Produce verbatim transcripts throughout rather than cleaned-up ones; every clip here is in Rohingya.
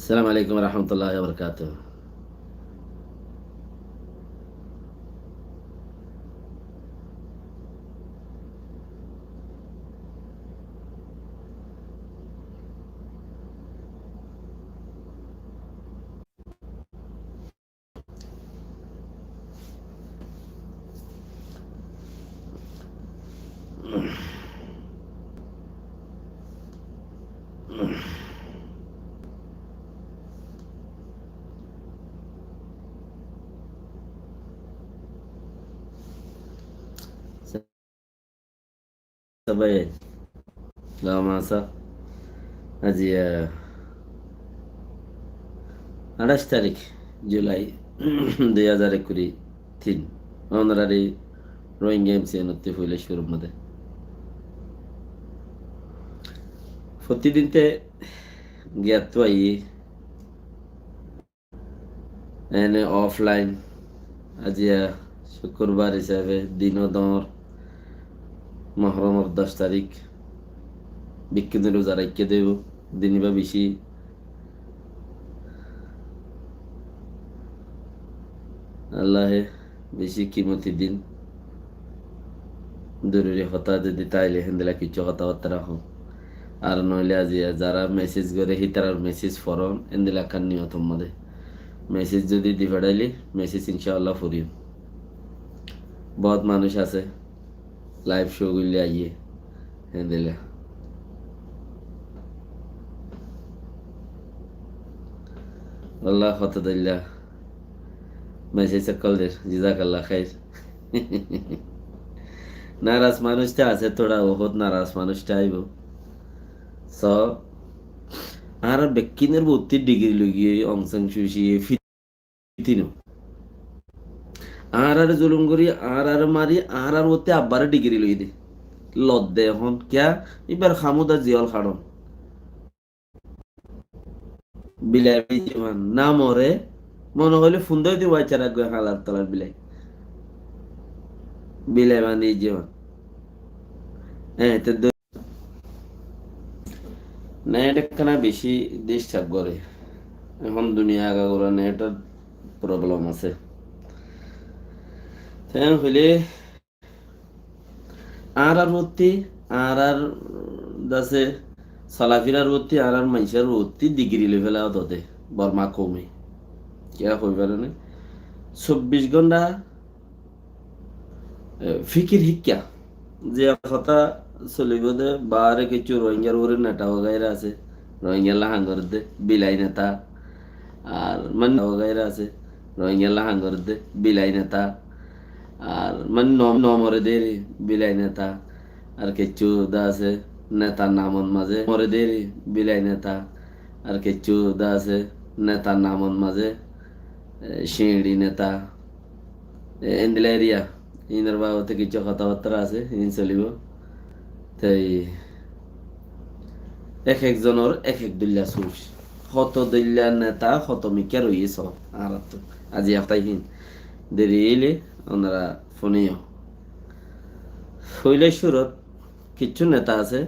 Assalamu alaikum warahmatullahi wabarakatuh. Sabai, lama sa, aijja añçáic tarík Julai dui házar ekuri tin. Ónorari Rohingya M C N ottú foila cúrur mazé. Fottí din te giyattu aiyí. Ene offline, aijja cúkkurbar hísabe din doñr, Mohoromor doc tarík, bekkúne ruza raikké deibo, din ibá beci Allaye beci kimoti din. Doruri hotá zodi táile héndilla kessú hotábattá hoón. Ar noóile aijja zara message goré, hítarar message foron, héndilla ekkán niyotor mazé. Message zodi di feçáile, message incá Allah foriyum. Bout manúic asé, live show goille aiyé, héndilla. Allah hotá dilla. Message ókkol der, jazakallah khair. Naraz manúic tá asé, tóra bout naraz manúic tá aibó. So, añárar bekkúnor uore degree loi giyé Aung San Suu Kyi ye fitino. Añárare zulum gorí, añárare mari, añárar uore abbare degree loi de. Lodde ehón kiyá, ibar hamuda ziyól haron. Bilai bái zeban, na more, mone hoile funda di waicara goi halar tolar bilai. Bilai bandi zeban. Eh, te do-, net ekkana beci disturb gore. Ehón duniya agagura netor problem asé. Te hoile Añárar uore, añárar dase solafirar uore, añárar maincór uore degree loi fela dode Borma koume. Kiyá hoi fare né? Sobbic gónta, e, fikir hikká. Ze hotá solibo de, baáre kessú Rohingyar uore neta wagaira asé. Rohingyalla ham goredde, bilai neta. Ar mani wagaira asé, Rohingyalla ham goredde, bilai neta. Ar mani no-, no more deri, bilai neta. Ar kessú de asé, netar namot mazé, more deri, bilai neta. Ar kessú de asé, netar namot mazé, e, ciñçi neta. E, endilla eriya. Inor babote kessú hotábattá asé, in solibo. Te ek ek zonor ek ek dóilla suc. Hoto dóilla neta, hoto mikká roiyé só, añárattú. Aijja hotá hín. Deri óile, onora fúniyo. Foila cúrut kessú neta asé,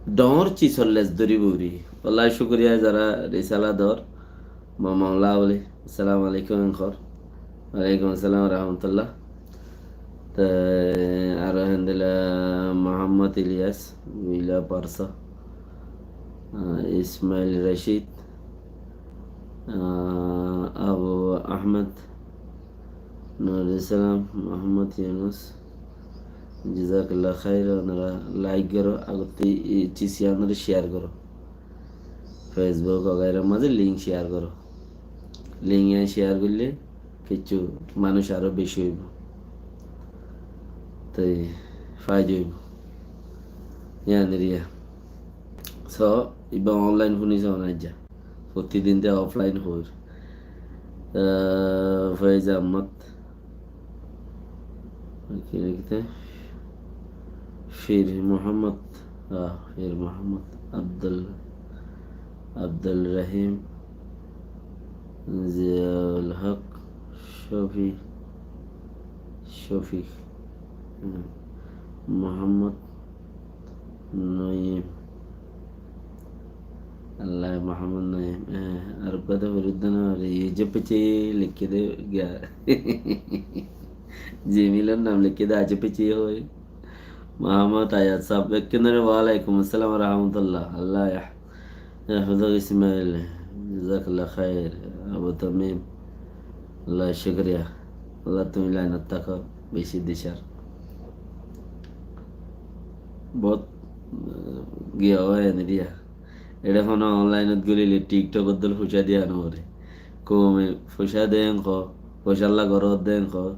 dhoóñr cisor les dóri buri. Wallahi cúkuriya zara risala dor, Mama Lauli, assalamu alaikum, enkor. Walaikum assalam wa rahmatullah. Te aró héndilla Muhammad Ilyas, Wila Parsa, ah, Ismail Rashid, ah, Abu Ahmed, Nurul Islam, Muhammad Yunus, jazakallah khair, onora like goro, agottí e cis iyanore share goro. Facebook wagaira mazé link share goro. Link iyan share goille kessú manúic aró beci óibo. Te faida óibo. Iyan eriya. So, ibá online fúniso na aijja. Fottí din de offline hoóir. Ah, Faiz Ahmad. Ki lekíte? Fir Muhammad. Ah, Fir Muhammad. Abdul, Abdul Rahim. Ziaul Haq. Shofi, Shofik. Hmm. Muhammad Noyim. Allah, Muhammad Naim, eh, ar kotó fori de no, ar ye je piche likhe de gya. Gmail or nam likhe de, aje piche hoi. Muhammad Ayaz sahab, bekkúnore walaikum assalam wa rahmatullah. Allah yah-, yahfazuk Ismail. Jazakallah khair. Abu Tamim. Allah shukriya. Allah tumi line ot táko. Beci dicár. Bout, eh, giya hoi ene diya. Ere hono online ot gulile TikTok ot dol fusa diya no fore. Koume fusa den ko, fusa la goró den ko.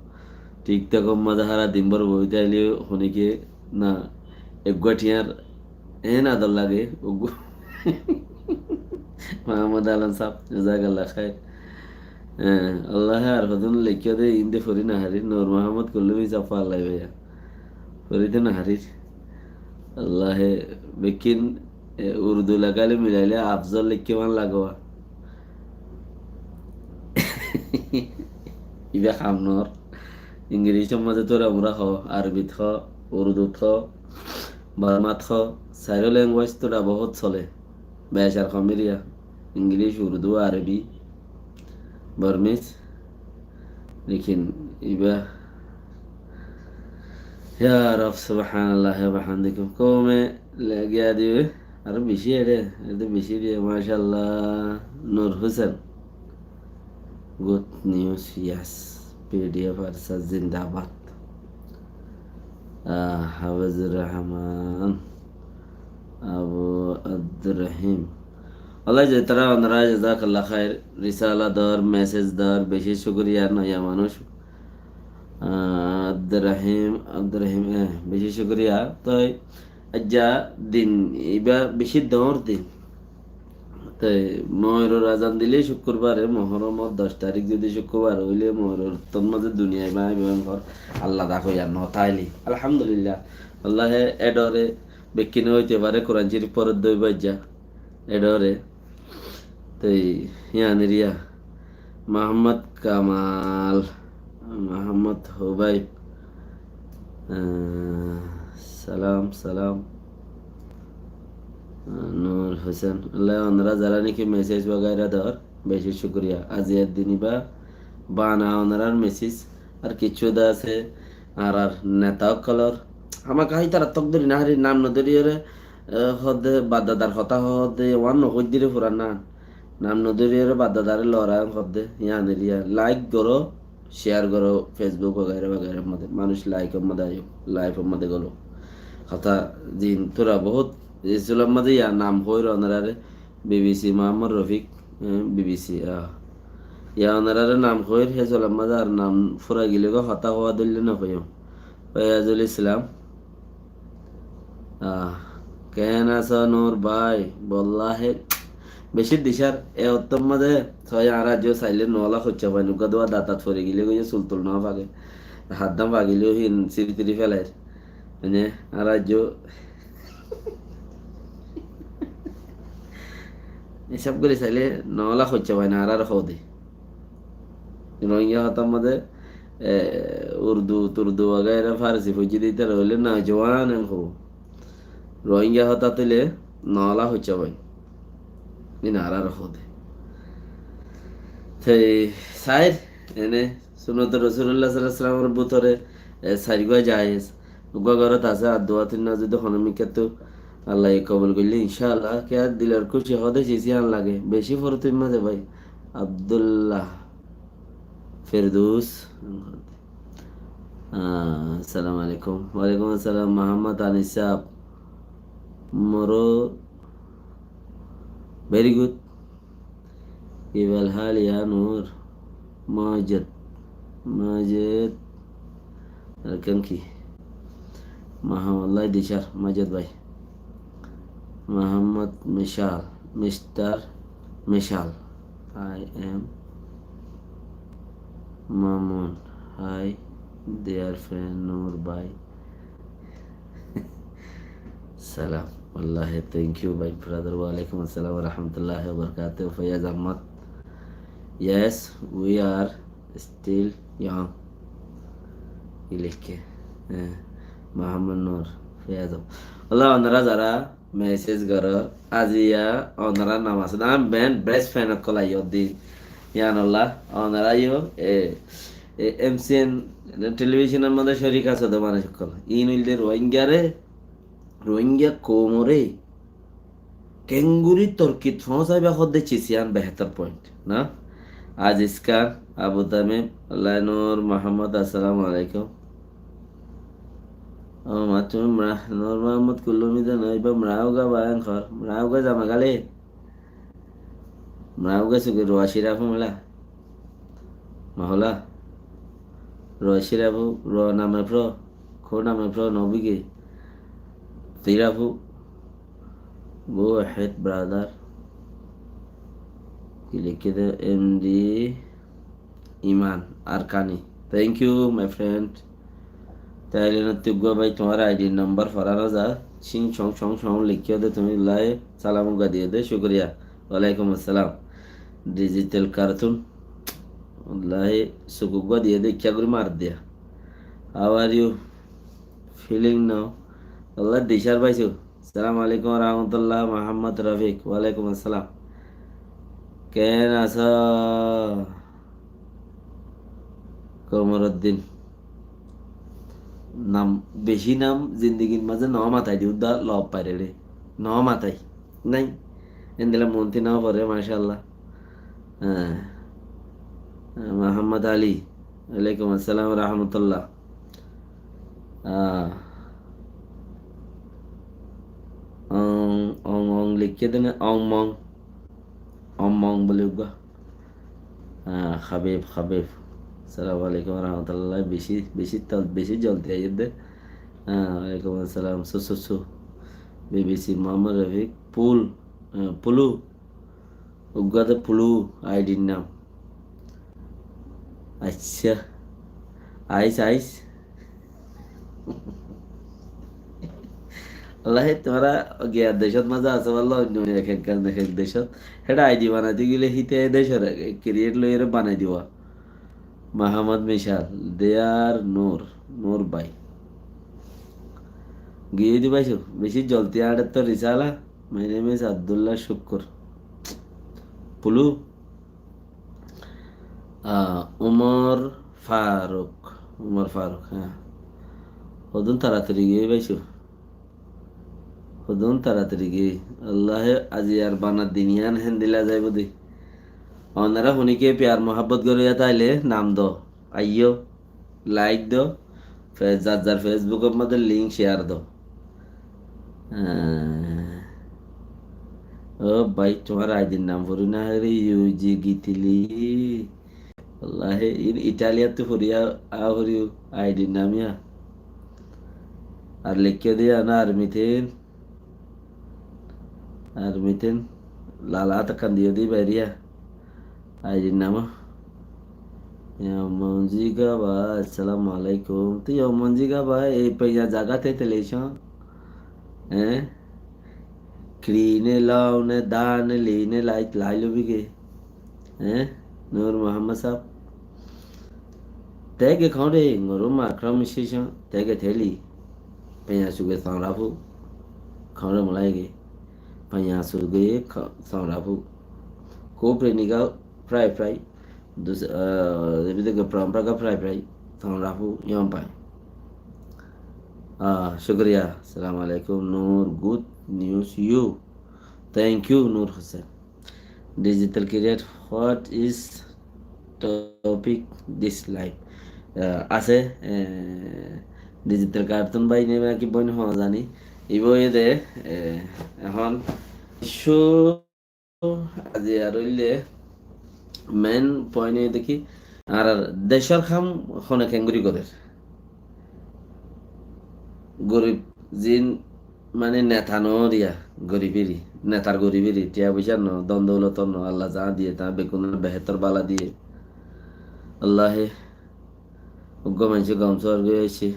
TikTok ot maze hara din bor boi táile honike na, eggua tiyar en ador lage, uggua. Muhammad Alam sahab, jazakallah khair. Eh, Allah ar hodun lekkiyo de inde fori no harir, Nur Muhammad Kullumi sahab Allah baiya. Fori de no harir. Allah bekin, eh, Urdu lagale milaile afzol lekkiyo man lagowa. Iba ham nor. Ingilic ot maze tura mura ho, Arobit ho, Urdut ho, Bormat ho, sairo language tura bohut sole. Becar hom eriya. Ingilic, Urdu, Arobi, Bormis. Lekin iba, ya Rab, subhanallah wa bihamdikum. Koume legiya dibe. Aró beci ere, ere beci diye, mashallah. Nur Hosen. Good news, yes. PDF ARSA zindabad. Ah, Hafizur Rahman. Abu Abdur Rahim. Allah je tara onora jazakallah khair. Risala dor, message dor, beci shukriya, noya manúc. Ah, Abdur Rahim, Abdur Rahim, eh, beci shukriya. Toi Aijja din iba beci doñr din. Te Mohoror azan dile cukkurbare, Mohoromor doc tarik zodi cukkurbar óile Mohoror tor maze duniyai báñgi báñgi hor Allah dak óiya no táile. Alhamdulillah. Allahe edore bekkine óite fare, Kuran Corif foredde óibo aijja. Edore. Te yián eriya. Muhammad Kamal, Muhammad Hubaib, ah, salam, salam, ah, Nur Hosen. Allah, onora zara niki message wagaira dor, beci cukuriya. Aijjar din iba bana onorar message, ar kissú de asé, añárar neta ókkolor. Hámaka ítara tok dóri no fari, nam no dóri ore, eh, hoódde, bap dadar hotá hoódde, uán no hoóidde re furan nan. Nam no dóri ore bap dadare lorai hoódde, yián eriya. Like goró, share goró, Facebook wagaira wagaira modde. Manúc like or modde aiyó, live or modde golo. Hotá din tura bohut, e sulam modde yián nam hoóir onorare, BBC Muhammad Rofik, eh, BBC, ah. Yián onorare nam hoóir, he sulam modde ar nam fura gile go hotá hoó dóille no hoiyum. Fayazul Islam. Ah, ken asó Nur bái? Bolla he beci dicár, e ottór modde sói añára aijjó saile no lak hoicca fain, uggúa duwa datat fori gile goiye sul tul no fage. Haddam fagile ó hin siri tiri felair. Mane, añára aijjó hisab gori saile no lak hoicca fain, añárar hoóde. Rohingya hotár modde, e, Urdu, Turdu wagaira Farsi foijjé de ítara óile nojuwan en hoó. Rohingya hotá tóile no lak hoicca fain. Iín añárar hoóde. Te sair, ene, Sunnote Rosulullah sallallahu alaihi wasallamor bútore, e, sair gua jaiz. Uggúa gorot asé, ar duwa tinna zodi hono mikkáttu Allaye kobul goille, incállah, kiyá dilor kúci hoóde ciz yián lage. Beci furti mazé bái. Abdullah Firdous. Ah, assalamu alaikum. Walaikum assalam, Muhammad Anis sahab. Moro, very good. Kif al hal ya Nur? Majid. Majid. Ar ken ki? Muhammad, Allah dicár, Majid bái. Muhammad Mishal, Mister Mishal. I am Mamun. Hi, dear friend Nur bái. Salam. Wallahi, thank you, my brother. Walaikum assalam wa rahmatullahi wa barakatuh. Fayaz Ahmad. Yes, we are still young. Ki lekhe? Eh, Muhammad Nur, Fayaz Ahmad. Allah, onora zara mesej gorór. Aziya onorár nam asé de, añár band, best fan ókkol aiyó de. Yián olla, onorá yó, e, e, M C N television or modde córik asó de manúic ókkol. Iín óilde Rohingyare, Rohingya koumore kengori torkit foóñsaiba hoódde cis, yián behétor point, na? Aziz Khan, Abu Tamim, Lainur Muhammad, assalamu alaikum. Ó ma, tuñí Mra-, Nur Muhammad Kullumi de no, ibá Mrauga ba en hor, Mrauga zama gale. Mrauga sugi Ruwa Shirafu mela. Mahola. Ruwa Shirafu, Ruwa name pro, Ko name pro, no bigi. Tirafu. Go ahead, brother. Ki likí de M D Iman Arkani. Thank you, my friend. Thailand ottú uggúa bái, tuáñr I D number fora no za. Cing cong cong cong likíyo de tuñí, lai salam uggúa diyó de, cúkuriya. Walaikum assalam. Digital cartoon. Wallahi, suk uggúa diyó de, ikká gorí mar diya. How are you feeling now? Allah dishar bái su. Assalamu alaikum warahmatullah, Muhammad Rafiq. Walaikum assalam. Ken asó? Komoruddin. Nam, beci nam zindigir mazé no matai de, udda lob paire de. No matai. Nai. Endilla monti no fore, mashallah. Há. Muhammad Ali. Walaikum assalam warahmatullah. Ah. Ong, ong, ong likké de né, ong mong. Ong mong buli uggúa. Ah, Habib, Habib. Assalamu alaikum warahmatullah. Beci, beci tol-, beci joldi aiyér de. Ah, walaikum assalam. Su, su, su. B B C Muhammad Rafiq. Pul. Ah, Pulu. Uggúa de Pulu I D r nam. Accá. Ais, ais. Wallahi, tuáñra giyar decót mazé asó, walla, oinno ek ek gan ek ek decót. Héçe I D banaité gile híte e decór create loiyóre banai diba. Muhammad Mishal, they are Nur, Nur bhai. Giyé di bái, beci joldi añáre to risala. My name is Abdullah Shukur. Pulu. Ah, Umar Faruk. Umar Faruk, há. Hodún taratari giyé bái. Hodún taratari giyé. Allahe aijjar bana din yián héndilla zaibo de. Onora honiké piyar muhabbot gorí táile nam do. Aiyó. Like do, fe-, zar zar Facebook or modde link share do. Ah. Ó bái, tuáñr I D r nam fori no fari, U G Gitili. Wallahi, in Italy ottu fori a, a fori I D r nam yián. Ar lekí diya na army tin. Ar mitin lala takkan diyo di bairiya. Airi nama. Ya monjiga ba, assalamu alaikum. Tui ya monjiga ba, e paiya jaga te television. Eh? Krine laune dane line light lailu bige. Eh? Nur Muhammad sahab. Tege khaure ngoro makram shisha tege theli. Penya suge sanrafu. Khaure mulaige. Penya suge kha-, sanrafu. Ko prenika fry fry. Dus, ah, ebi dege prampraga fry fry. Sanrafu yom pai. Ah, shukriya. Assalamu alaikum. Nur, good news you. Thank you, Nur Hussain. Digital create, what is topic this live? Ah, asé, eh, digital cartoon bái ne naki boin hoó zani. Ibo ede, eh, ehón show azi ar óile main point ede ki, ar decor ham hone kengori gorer. Gorib zin mane neta no riya, goribiri, netar goribiri, tiya poisa no, don doulot no, Allah za diye ta bekkun behetor bala diye. Allahe uggo manse gom sorge oise.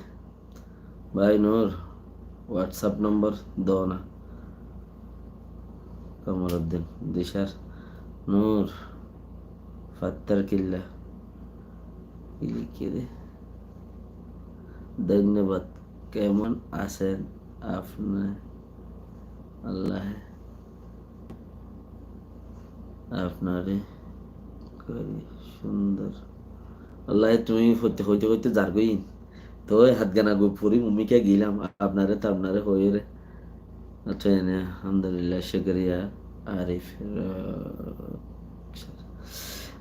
Bhai Nur, WhatsApp number do na. Kamaruddin, Dishar, Nur, Fattar Killa. Ki likhe de? ধন্যবাদ। কেমন আছেন আপনি? আল্লাহ আপনারে করি সুন্দর। আল্লাহ, তুমি হইতে, হইতে, হইতে যার গই। তো ওই হাত গানা গো পুরি মুমিকে গেলাম, আপনারে তো আপনারে হয়ে রে। আচ্ছা, এনে আলহামদুলিল্লাহ, শুকরিয়া, আরিফ।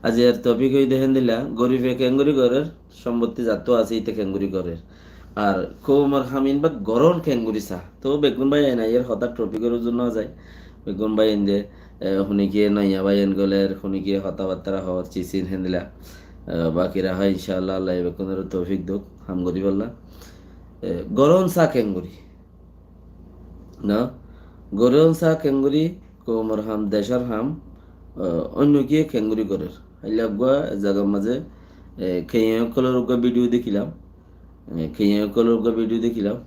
আজ এর topic হই দেখেন দিলা, গরিবে কেঙ্গুরি ঘরের সম্পত্তি যাতো আছে, ইতে কেঙ্গুরি ঘরের। আর কৌমর হামিন বা গরন কেঙ্গুরি সা। তো বেগুন ভাই এনে এর হঠাৎ topic এর জন্য যায়। বেগুন ভাই এনে, এ, হুনিকে নয়া ভাই এন গলের, হুনিকে কথাবার্তা হওয়ার চিচিন হেন্দিলা। এ, বাকি রাহা ইনশাআল্লাহ, আল্লাহ বেগুনের তৌফিক দোক, হাম গরিবাল্লাহ। এ, গরন সা কেঙ্গুরি। না? গরন সা কেঙ্গুরি, কৌমর হাম, দেশর হাম, এ, অন্য কিয়ে কেঙ্গুরি করের। হাইলা গুয়া জাগার মাঝে, এ, কেইয়া কলর গুয়া video দেখিলাম। এ, কেইয়া কলর গো video দেখিলাম।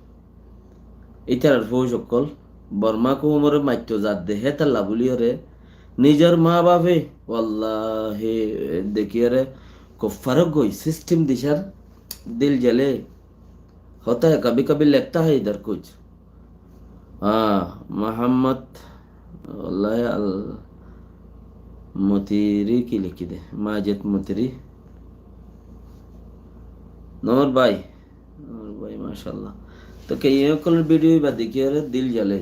ইতারার ফৌজ অকল, বর্মা কৌমরে মাইত্য জাত দেহে তাল্লা বুলিয়রে, নিজর মা বাফে, ওয়াল্লাহি, দেখিয়রে, কুফফারক গই system দিশার, দিল জ্বলে। হতা হ্যায়, কভি কভি লেখতা হ্যায় ইধর কুছ। আ, মোহাম্মদ, ওয়াল্লাহি আল মতিরি কি লিখি দে? মাজেদ মতিরি। নূর ভাই, নূর ভাই, মাশাআল্লাহ। তো কে ইয়ে কল video বা দেখিয়রে দিল জ্বলে।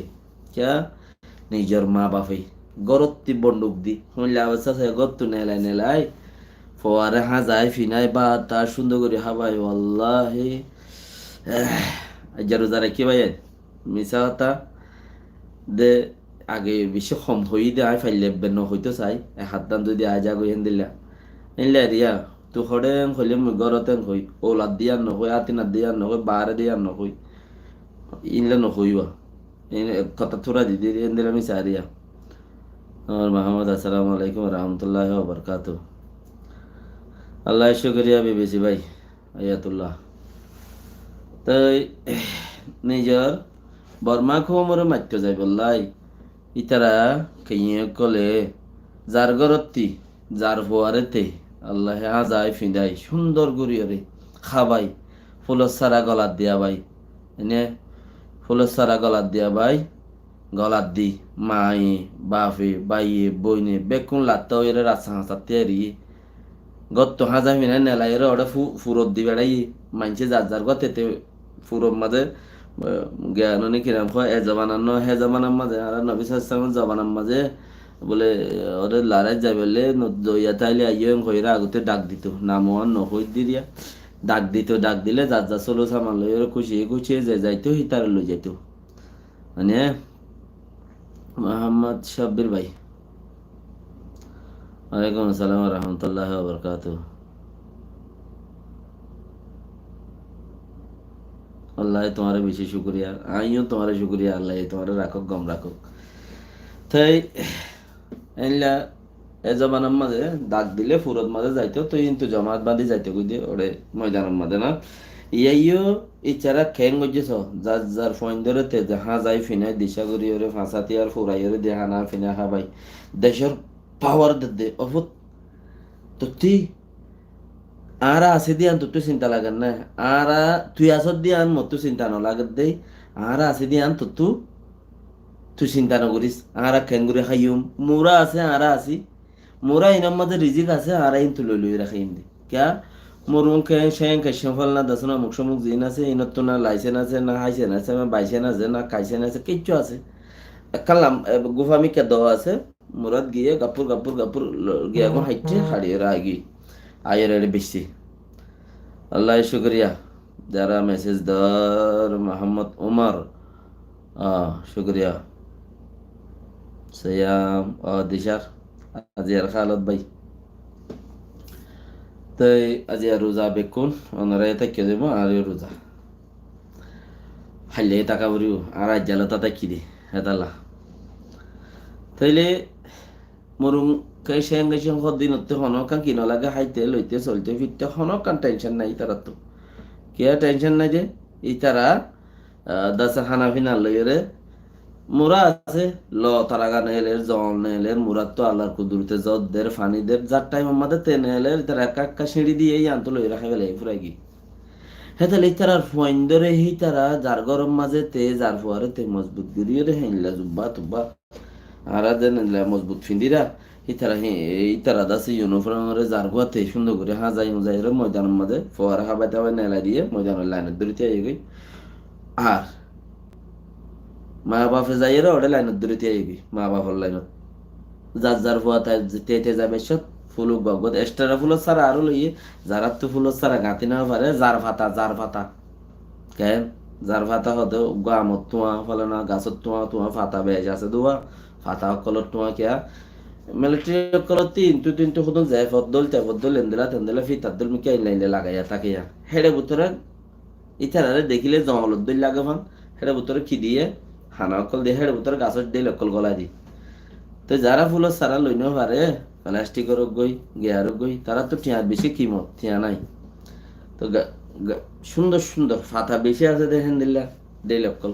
কিয়া? নিজর মা বাফে। গরত্তি বন্দুক দি। হুনলে আবার চাচা গত্তু নেলাই নেলাই। ফোয়ারে হাজাই ফিনাই বা তার সুন্দর করে হাবাই, ওয়াল্লাহি। আহ, আজ রোজা রাখি ভাই। মিছা কথা দে, আগে বেশি কম হই দে, আই ফাইলে বেন হইতো চাই, এ হাত দান যদি আজ আগে হেন দিলা। ইনলে রিয়া, তু হড়ে হইলে মুই গরতে হই, ওলাদ দিয়ার নকই, আতিনার দিয়ার নকই, বারে দিয়ার নকই, ইনলে নকইবা। এই কথা থুড়া দিদি, হেন দিলা মিছা রিয়া। আমার মোহাম্মদ, আসসালামু আলাইকুম ওয়া রাহমাতুল্লাহি ওয়া বারাকাতুহু। আল্লাহ শুকরিয়া বিবিসি ভাই। আয়াতুল্লাহ। তই নিজর বর্মা কৌমরে মাততে যাইবল্লাই। ইতারা কেইয়ে কলে যার গরত্তি, যার ফুয়ারেতে, আল্লাহে আজাই ফিদাই, সুন্দর গুরিয়রে, খাবাই, ফুলর সারা গলাত দিয়া বাই। এনে ফুলর সারা গলাত দিয়া by. Golat di, maye, bafe, baiye, boine, bekkun latta óiyore rasta hañsatte eri. Gotto háñza finai nelaiyore ore fu-, furot di berai, maincé zar zar gottete furot maze, eh, giyan oni kiram hoi, e zobanar no, he zobanar maze, añára Nobi sallallahu alaihi wasallam zobanar maze, bole, ore larai zaibelle, no, doiya taile aiyo en hoiyore agotte dak dito, nam uan no hoi diriya. Dak dito, dak dile zar zar solo saman loiyore kuciye kuciye ze zaito, hitare loi zaito. Mane, Muhammad Shabbir bhai. ওয়ালাইকুম আসসালাম ওয়া রাহমাতুল্লাহি ওয়া বারাকাতুহু। আল্লাহ তোমারে বেশি শুকরিয়া, আমিও তোমারে শুকরিয়া, আল্লাহ তোমারে রাখুক, গম রাখুক। তাই এইলা E zobanar maze dak dile furot maze zaito, tui hintu jomaat bandi zaito goi de, ore moidanor maze na. Iyaiyo icara keng goijje so, zar zar fuaindore te de háñzai finai disa gori ore fañsati ar furai ore de hana fina habai. Decor power de de, ofut. Tutti añára asi diyan tuttu sinta lager na. Añára tui asot diyan mottu sinta no lager de. Añára asi diyan tuttu tui sinta no goris. Añára kengori haiyum. Mura ase, añára asi. Mura inor maze rizik ase, añára intu loi loi rakhi indi. Kiya? Murun ke, shen ke, shen fal na dasuna muk shamuk zin ase, inottu na laisen ase, na haisen ase, na baisen ase, na kaisen ase, kiccu ase. Ekkan lam-, e, gufa mikka do ase, murat giye gapur gapur gapur lo-, giya gun haitte, hari ora agi. Ayer ere bicchi. Allah shukriya. Jara message dor, Muhammad Umar. Ah, shukriya. Siyam, ah, dishar. Aziyar halot bhai. Toi aziyar ruza bekkun, onora e takki dibo, ar e ruza. Haille taka buribo, ar ajjalo ta takki di, hetala. Toile Murunke seng seng hoddinotte hono ekkan kino lage, haite, loite, solte, fitte hono ekkan tension nai itarattu. Kiya tension nai de? Itara, ah, dasa hana fina loiyore mura ase, lo taraga neler, zol neler, murattu Allar kudurute zod der, fani der, zar time madde te neler, itara ekka ekka siñri diye iyantu loiyore hai fele furai gi. Hétale ítarar fuaindóre hítara zar góror mazé te, zar fuaré te mozbut goríyoré héinla zubba tubba. Añára zen endilla mozbut findíra, ítara hé-, ítara dase yunifórmoré zar gúa te cúndor gorí háñzai húñzai oré moidanor mazé fuaré hábai tábai nelai diyé, moidanor lainot dóri tíyai goi. Ar mabafe zaiyóre oré lainot dóri tíyai goi, mabafor lainot. Zar zar fua tai te te zaibar cót ful uggúa uggúa, estra fulor sára aró loiyé, zaráttu fulor sára gañti no faré, zar fata, zar fata. Keén? Zar fata hoóde uggúa amor tuáñ, falana gasór tuáñ, tuáñ fata bec asé dé uá, fata ókkolor tuáñ kiyá. Militari ókkolor tintú tintú hodún ze fot dóil, te fot dóil, endilla tendilla fitar dóil mikká inla inla lagaiya táke yá. Héçe bútore ítarare dekíle zoñlot dóilla lage fán, héçe bútore ki diyé, hana ókkol diyé, héçe bútore gasór dhéil ókkol gólai di. Te zará fulor sára loi no faré, felastikor uggúa, giyar uggúa, taráttu thiañr bicí kimot, thiañ nái. To ga-, ga-, cúndor cúndor fata bicí asé dé héndilla dhéil ókkol.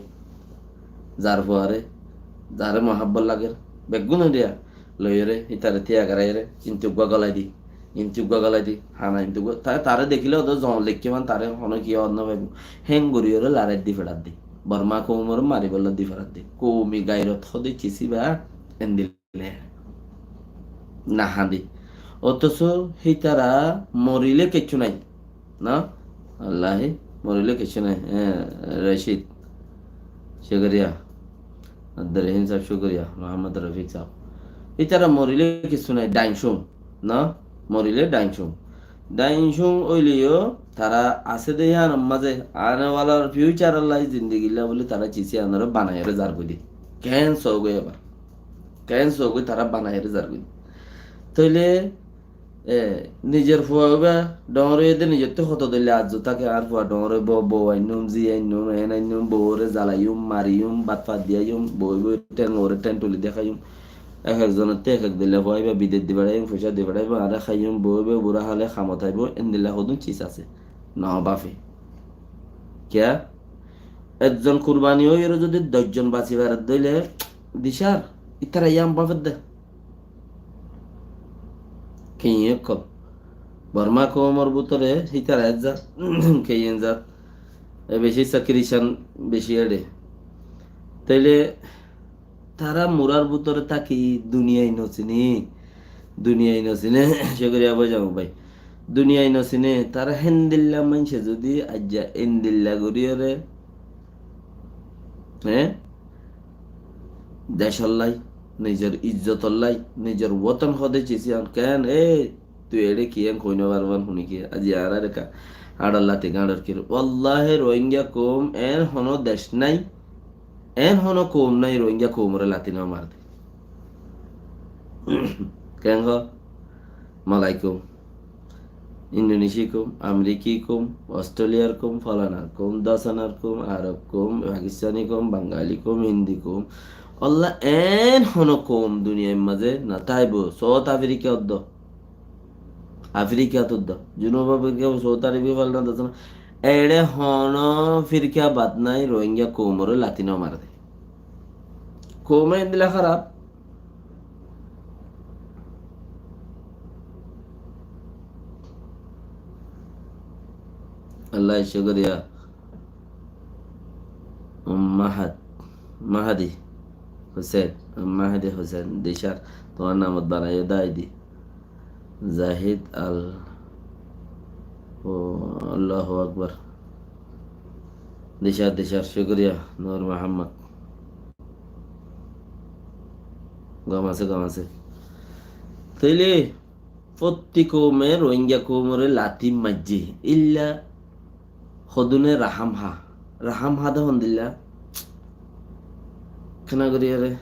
Zar fuaré, zaré muhábbot lager, beggúne diya loiyóre, ítare tíya garaiyóre, inti uggúa gólai di, inti uggúa gólai di, hana inti uggúa. Ta-, taré dekíle ódde zoñl deikké fán, taré honó kiyé ór no faibó. Héen goríyoré larait di feçat di. Bormá koumoré maribólla di feçat di. Koumi gairot hoóde cis íba endilla. Nahándi. Otoso hítara morilé kiccú nái. No? Wallahi, morilé kiccú nái. Eh, Rashid. Cúkuriya. Abdur Rahim sáb, cúkuriya. Muhammad Rafik sáb. Hítara morilé kiccú nái. Daincúm. No? Morilé daincúm. Daincúm óileyo tara asé dé yíanor mazé, anewalar fiucarolla, zindigilla bóli tara cis yíanoré banaiyóre zargói dé. Keén soógoi ebar? Keén soógoi tara banaiyóre zargói dé? Tóile, e, nizor fua óiba dhoóñr óiye dé, nizottú hoto dóilla arzu táke, añár fua dhoóñr óibo, bou ainnúm, zi ainnúm, eén ainnúm, bouwóre zalaiyúm, mariyúm, bát fat diyaiyúm, bou óibo, théng óre théng tuli deháiyúm. Ek ek zonottú ek ek dilla fua íba bidec di feçáiyum, foicá di feçáibo, añára háiyum, bou íba bura hále hamot aibo, endilla hodún cis asé. No bafe. Kiyá? Ekzon kurbani óiyore zodi doc zon basi faredde óile, dicár, ítara yían bafedde. Keñi ókkol. Bormá koumor bútore ítara ek zat, keñi ek zat. E beci sakirican, beci eçe. Tóile Tará murár bútore táki duniyai nosiné, duniyai nosiné, cúkuriya bói zagói bái. Duniyai nosiné, tará héndilla maincé zudi aijja endilla goríyore, hé? Decóllai, nizor izzotollai, nizor woton hodé cisiyán keén, e, Tui eçé kiyén hoói no faribán, huni kiyé? Aijja añárar ekká añçór lati gáñçor kir. Wallahi, Rohingya koum eén honó dec nái, eén honó koum nái, Rohingya koumoré lati no marde. Keén hoó? Malai koum, Indonesi koum, Ameriki koum, Australiyar koum, falanar koum, dosanar koum, Arob koum, Pakistani koum, Bangali koum, Hindi koum. Walla eén honó koum duniyair mazé no táibo. South Afrika uddó. Afrika tuddó, Junub Afrika, South Afrika falanar dec no. Eçé honó firka bad nái, Rohingya koumoré lati no marde. Koum endilla háraf. Allah cúkuriya. Mahad, Mahadi Hussain, Mahadi Hussain, dicár, tuáñr namot banaiyó dé aidi. Zahid Al, o, Allahu Akbar. Dicár, dicár, cúkuriya, Nur Muhammad. Gom asé, gom asé. Tóile, fottí koume Rohingya koumoré lati maijjé. Illa hodúne rahám há. Rahám há de hondilla. Kena goríyore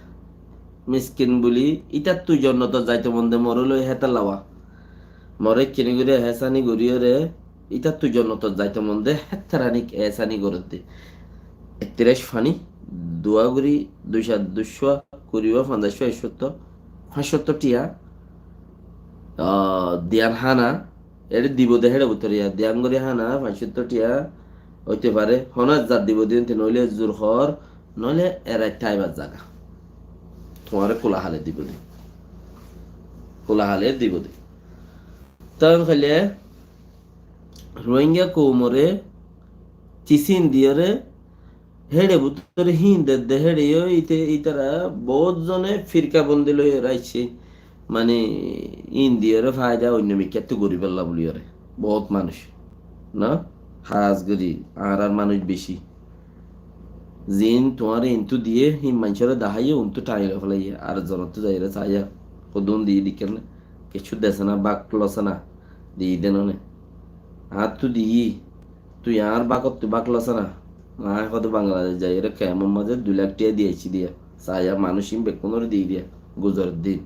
miskin buli, ítattu jonnotot zaito mon de moré loi hétalla wa. Moré keni gorí ehésani goríyore, ítattu jonnotot zaito mon de héttaranik ehésani gorédde. Ettirac faní, duwa gorí, duica, duica, kuriwa, fanzaic, ekcótto, fañcótto tiya, ah, diyan hána, Eçé dibo de héçe bútore ya, diyan gorí hána, fañcótto tiya óite fare, honó ek zat dibo de, ente noóile zur hoór, noóile erai táibar zaga. Tuáñre kula hale dibo de. Kula hale dibo de. Tóile Rohingya koumoré Cisin diyóre, héçe bútore hín dedde, héçe yó ite, ítara boóut zone firkabondi loiyóre aiccé. Mani, hín diyóre faida oinno mikkáttu goríbolla buliyóre. Boóut manúic. Na? Hás gorí, añárar manúic beci. Ziín tuáñre intú diyé, hín maincóre daháiye, untú thañi loi félaiyé. Ar zonottú zaiyóre saiyá, hodún diyí dikkér né? Kessú dese na, bák lose na, diyí de none. Añáttu diyí, tui añár bákottu bák lose na. Aññí hoóde Bangladec zaiyóre kemor mazé dui lák tiya di aiccí diya. Saiyá manúic ín bekkúnore di diya. Guzor din.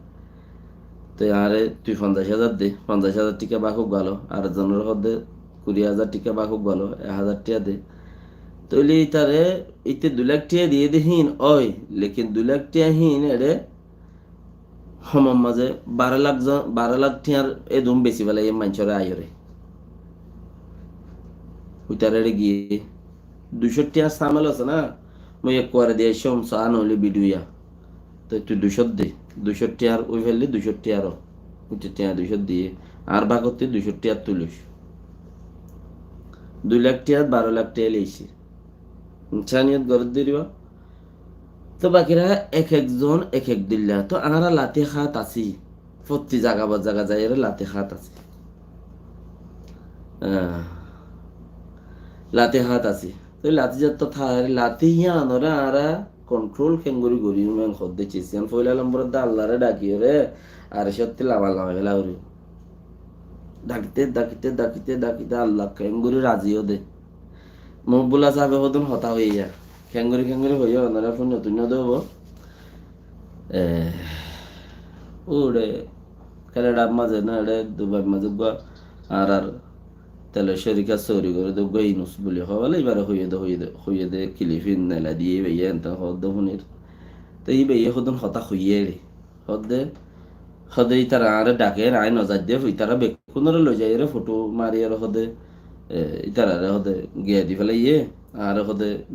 Toi añáre tui fonzaic házar de, fonzaic házar tiya bák uggwá lo, ar zonore hoóde kuri házar tiya bák uggwá lo, ek házar tiya de. Tóile ítare, íte dui lák tiya diyé de hín ói, lekin dui lák tiya hín eçé Homor mazé baró lak zon, baró lak tiyar edún besi félaiye maincóre aiyóre. Uitar ere giyé duicó tiyar samel asé na, mui ekkuare di aiccóm, sa noile bidiyo ya. Toi tui duicó de, duicó tiyar ui félli duicó tiyar o. Uitar tiyar duicó diye, ar bagottí duicó tiyar tui lois. Dui lak tiyar, baró lak tiyar loici. Insaniyot gorot diriba. Toi bakira ek ek zon ek ek dilla. Toi añára lati hát así. Fottí zaga ba zaga zaiyóre lati hát así. Ah. Lati hát así. Toi lati zat to thair, lati yián ore añára kontrol kengori gorí, men hodde cis. Yián foila lombor de Allare dhakiyóre, ar sotti lama lama fela gorí. Dhakite, dhakite, dhakite, dhakite, Allah kengori razi ó de. Muhibullah sábe hodún hotá hoiyé. Kengori, kengori hoiyé, onora fúinno tuinno de óibo. Eh, ure, Kanadar mazé na, ere Dubai mazé uggwá, ar ar telor shorika sori gore de uggwá Inus buli hoó bole, ibare hoiyé de, hoiyé de, hoiyé de, kilifin nela diye, ibáye enten hoó de fúnir. Te ibáye hodún hotá hoiyé re. Hodde, hodde ítara añáre dhaker, aññí no zaidde, ítara bekkúnore loi zaiyóre foto mariyóre hodde, e, ítarare hodde giya di félaiye, añáre hodde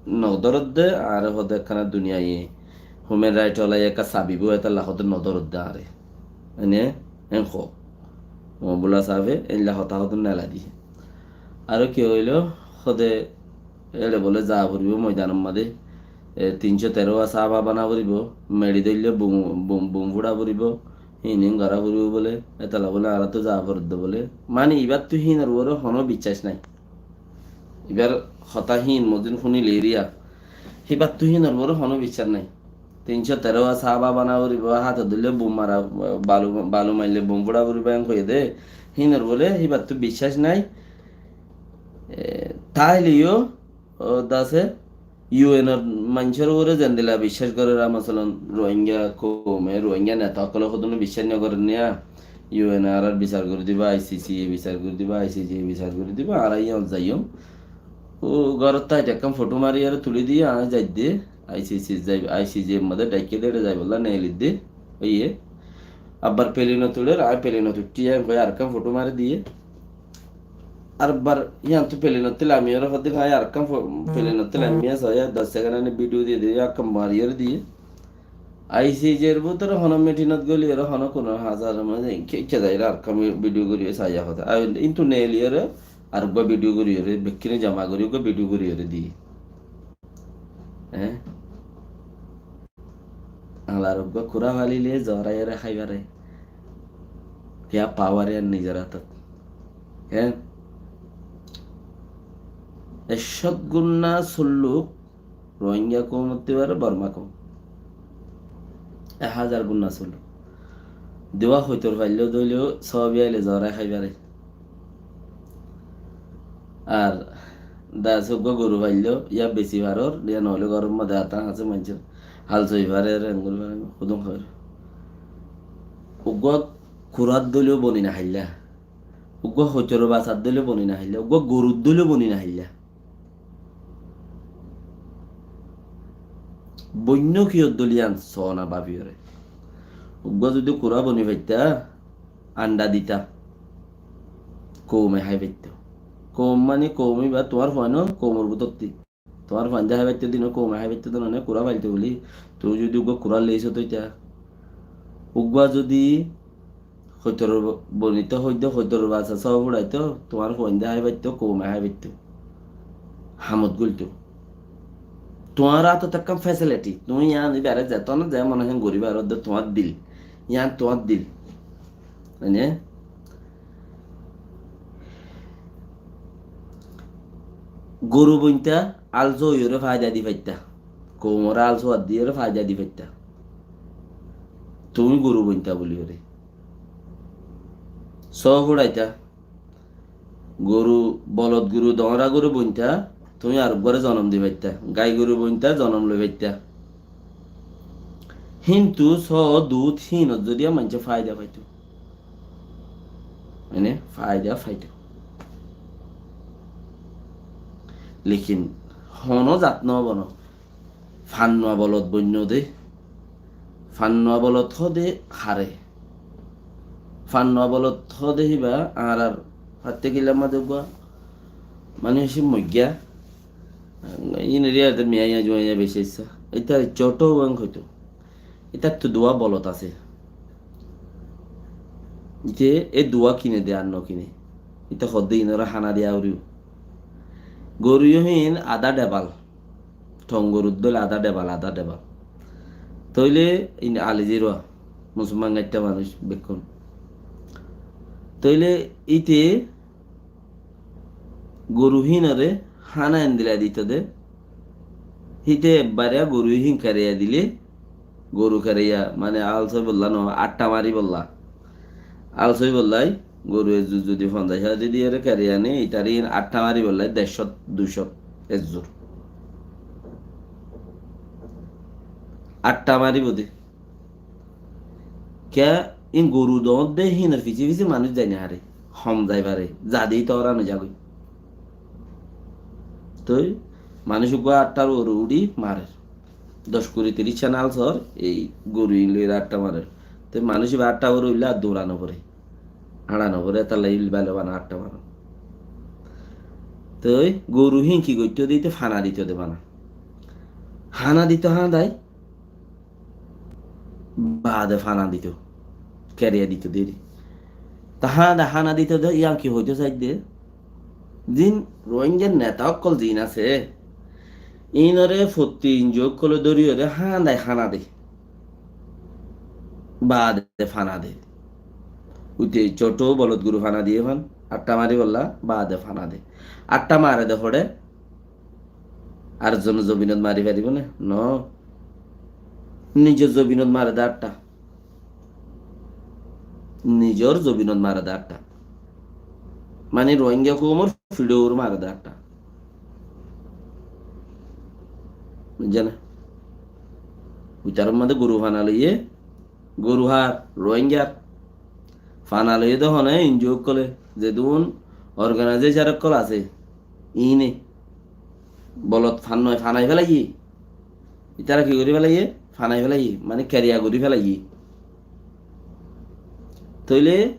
no dórodde, añáre hodde ekkána duniyaiye human right ola ekká sabi bo, étalla hodde no dórodde añáre. Ene, en hoó. Muhibullah sábe, eilla hotá hodde nela diye. Aró ki óilo, hodde, Eçe bole za foribo moidanor mazé, e, tin cót teró wa sába bana foribo, meçi dóille bum, bum, bum fura foribo, hín hín gora foribo bole, etala bole añárattu za foredde bole. Mani ibattu hínor uore hono biccác nai. Ibar hotá hín mozin fúnile eriya. Hibattu hínor uore hono biccác nai. Tin cót teró wa sába bana foribo, hátot dóille bum mara, balu, balu maille bum fura foribo, en hoiyé de. Hínor bole hibattu biccác nai. E, taile yó, ó, dase, U N or maincór uore zendilla biccác gorer, masalan, Rohingya koume, Rohingya neta ókkole hodún biccác no gorer niya, U N añárar bisar gori dibo, I C C bicar gori dibo, I C J bicar gori dibo, añára iyán zaiyum. Ó, górot táite ekkán foto mari aró tuli diye, aññí zaidde, I C C zai, I C J mazé dhaikke de, ere zaibolla neelidde, óiye. Abbar pelenot uçer, aññí pelenot uççí, aññí hoi arekkán foto mari diye. Arbar yiántu pelenottú lamiyóre hoddé, aññí arekkán fo-, pelenottú lamiyé, soya doc sekend ani bidiyo diye diye, arekkán mariyóre diye. I C J r bútore hono mitinot goliyóre hono kuno hazar mazé ke, ke zaiyóre arekkán bidiyo goriyóre saiya hoddé. Ar intu neeliyóre areggúa bidiyo goriyóre, bekkíne joma gori eggúa bidiyo goriyóre diye. Eé? Añárar uggúa kurá falile zoraiyóre háibaré. Kiyá pawar yían nizor átot. Hé? Ek cót gunná sulluk Rohingya koumottú baré Borma koum. Ek házar gunná sulluk. Duwa hoitor failló dóileyó sóobi aile zorai háibaré. Ar dase uggúa goru failló, yá besi faror, yá noóile góror modé atá asé maincór hal soi farer, engori farer, hodún farer. Uggúa kurár dóileyó boni no háilla. Uggúa hoitoror basar dóileyó boni no háilla. Uggúa gorur dóileyó boni no háilla. Boinno kiyór dóil yían soó na báfiyoré. Uggúa zudi kurá boni faittá, anda dita. Koume hái faittó. Koum mani koum íba tuáñr fuain ó koumor bútottí. Tuáñr fuainde hái faittó dino, koume hái faittó dino né, kurá failto buli. Tuñí zudi uggúa kurá leisó toitá. Uggúa zudi hoitoror bonitó hoiddé, hoitoror basa só furaitó, tuáñr fuainde hái faittó, koume hái faittó. hamot goilto. Tuáñr átot ekkán facility, tuñí yián ibáre zetóna ze mone hoó gorí faródde tuáñr dil, yián tuáñr dil. Mane, goru bointa alsu óiyoré faida di faitta, koumoré alsu diyóre faida di faitta, tuñí goru bointa buli hoóre só furaita. Goru, bolot goru, doóñra goru bointa, tuñí ar uggwáre zonom di faitta. Gai goru bointa, zonom loi faitta. Hintu só dut hínot zodi maincé faida faito, mane faida faito. Lekin hono zat no bono. Fannua bolot boinno de. Fannua bolot hóde hare. Fannua bolot hóde híba añárar fatte kilar mazé uggwá mane hísi moiggiya. Ín eriya de miya iya juwa iya beci issa. Ita coto uwang hoito. Itattú duwa bolot asé. Ite e duwa kine de ar no kine. Ita hodde inore hana diya uriu. Goru yo hín ada debal. Tong goru dóilla ada debal, ada debal. Tóile in ali zirwa, musulman gaiththa manúic bekkún. Tóile ite goru hínore hána endilla dito de. Hite ebbare goru hín keriya dile, goru keriya, mane alsoi bolla no, atta mari bolla. Alsoi bollai goru ezzur zodi fonzaic hajar di diyore keriya ne, itare hín atta mari bollai dercót, duicót ezzur. Atta mari bodi. Ke in goru doóñdde hínor fisé fisé manúic zai no fare, hom zai fare, zade ita ora no zagói. Toi manúic uggwá attar uore uçí marer. Doc kuri tiríc cán alsor ei goru in loi atta marer. Toi manúic iba atta uore uille ar dura no fore, hañça no fore, etalla il bale bana atta marer. Toi goru hín ki goitto de, ite fana dito de bana. Hana dito, hana dai. Baade fana dito, keriya dito deri. Tahá de hana dito de, iyan ki hoito saidde? Zin Rohingya neta okkol zin asé, inore fotti injo okkole doriyore hana de, hana de. Baade fana de. Uite coto bolot goru fana diye fan, atta mari bolla, baade fana de. Atta mare de fore, ar zon zobinot mari faribo ne? No. Nizor zobinot mare de atta. Nizor zobinot mare de atta. Mane Rohingya koumor fiçor mare de atta. Buzzo ne? Uitar mazé goru fana loiye, goru har, Rohingyar. Fana loiye de hone injo okkole, zedun organization okkol asé, ine. Bolot fanoi fanai felaiye. Itara ki gori felaiye? Fanai felaiye, mane keriya gori felaiye. Tóile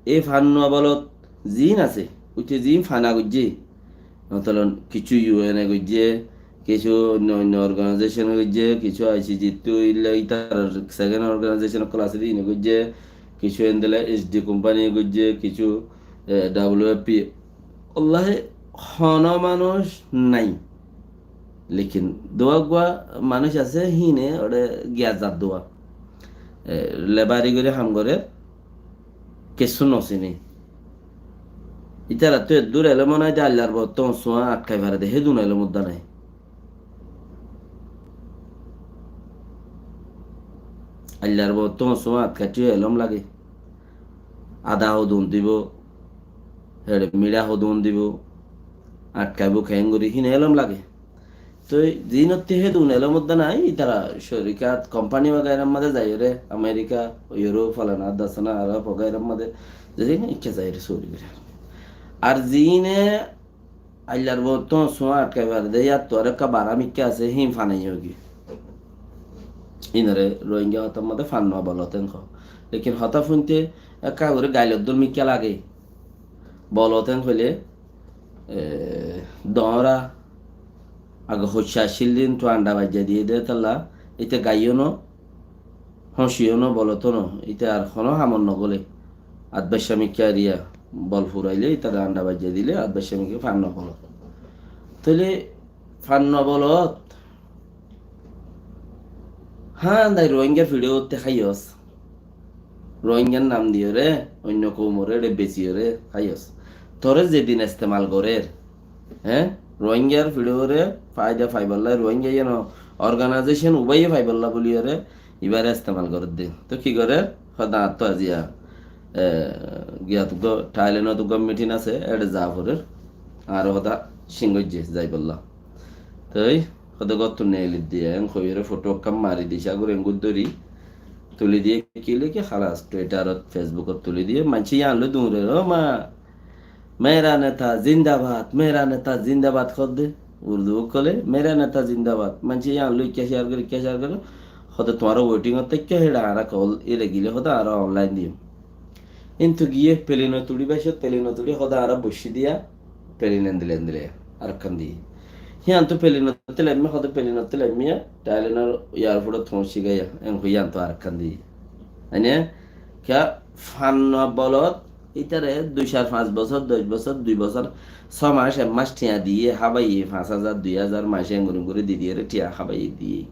e fannua bolot zin asé, uite zin fana goijje. Motolan, kissú U N e goijje, kissú oinno oinno organization e goijje, kissú I C G ttu illa itar second organization okkol asé de ine goijje, kissú endilla H D company e goijje, kissú, eh, W F P. Wallahi, hono manúic nai. Lekin duwa uggwá manúic asé, híne ore giya zar duwa. Eh, lebari gori ham gore, kessú no sine. Itarattu eddur elom nai de, Allar botto suwa atkai fare de, hedun elom udda nai. Allar botto suwa atkaitto elom lage. Ada hodun dibo, here mira hodun dibo, atkaibo kengori, hín elom lage. Toi zinotte hedun elom udda nai, itara corikat, company wagairar mazé zaiyore, America, Europe, falana, dasana, Arab wagairar mazé, zedin ikke zaiyore sori gore. Ar zine Allar botto suwa atkai fare de, yattu ar ekka bara mikka asé, hín fanai ógi. Inore Rohingya hotar mazé fannua bolot en ho. Lekin hota funte ekka gori gailor dol mikka lage. Bolot en hoile, eh, dora, age hoicca accíl din tu anda baijja diye de talla, ite gaiyo no, hoñciyo no, boloto no, ite ar hono hamot no gole. At baicca mikka eriya bol furaile, itare anda baijja dile, at baicca mikka fannua bolot. Tóile fanno bolot. Há, dai Rohingyar fiçe utte háiyos. Rohingyar nam diyóre, oinno koumore eçe besiyóre háiyos. Tore zedin estemal gorer, hé? Rohingyar fiçe uore faida faibolla, Rohingya iyano organization ubaiye faibolla buliyóre, ibare estemal gorer de. Toi ki gorer? Hoó de añáttu aziya, e, giyat uggwá, Thailand ot uggwá meeting asé, eçe za forer. Añáre hoó de cíng goijje zaibolla. Toi hoó de góttu neeli diye, en hoiyóre foto ekkán mari diye, sagor engur dóri tuli diye, ki leki, halas, Twitter ot, Facebook ot tuli diye, maincé yián loi duñrer, "Ó ma, mera neta zindabad, mera neta zindabad," hoó de, Urdu ókkole, "Mera neta zindabad." Maincé yián loi ekká share gore, ekká share gore, hoó de tuáñra waiting ot táikko, héçe añára kol ere gile hoó de añára online diyum. Kintu giyé plane ot uçí, bac ot plane ot uçí, hoó de añára boiccí diya, plane endilla endilla arekkán diyé. Híyantu plane ottú laimmiya, hoó de plane ottú laimmiya, Thailand or airport ot foóñici giyé, en hoi híyantu arekkán diyé. Mane, kiyá fanno bolot, ítare dui, sair, fañs bosór, doc bosór, dui bosór, só mac, ek mac thiañ diyé, hábaiye, fañs házar, dui házar, maincé engori engori di diyére thiañ hábaiye diyé.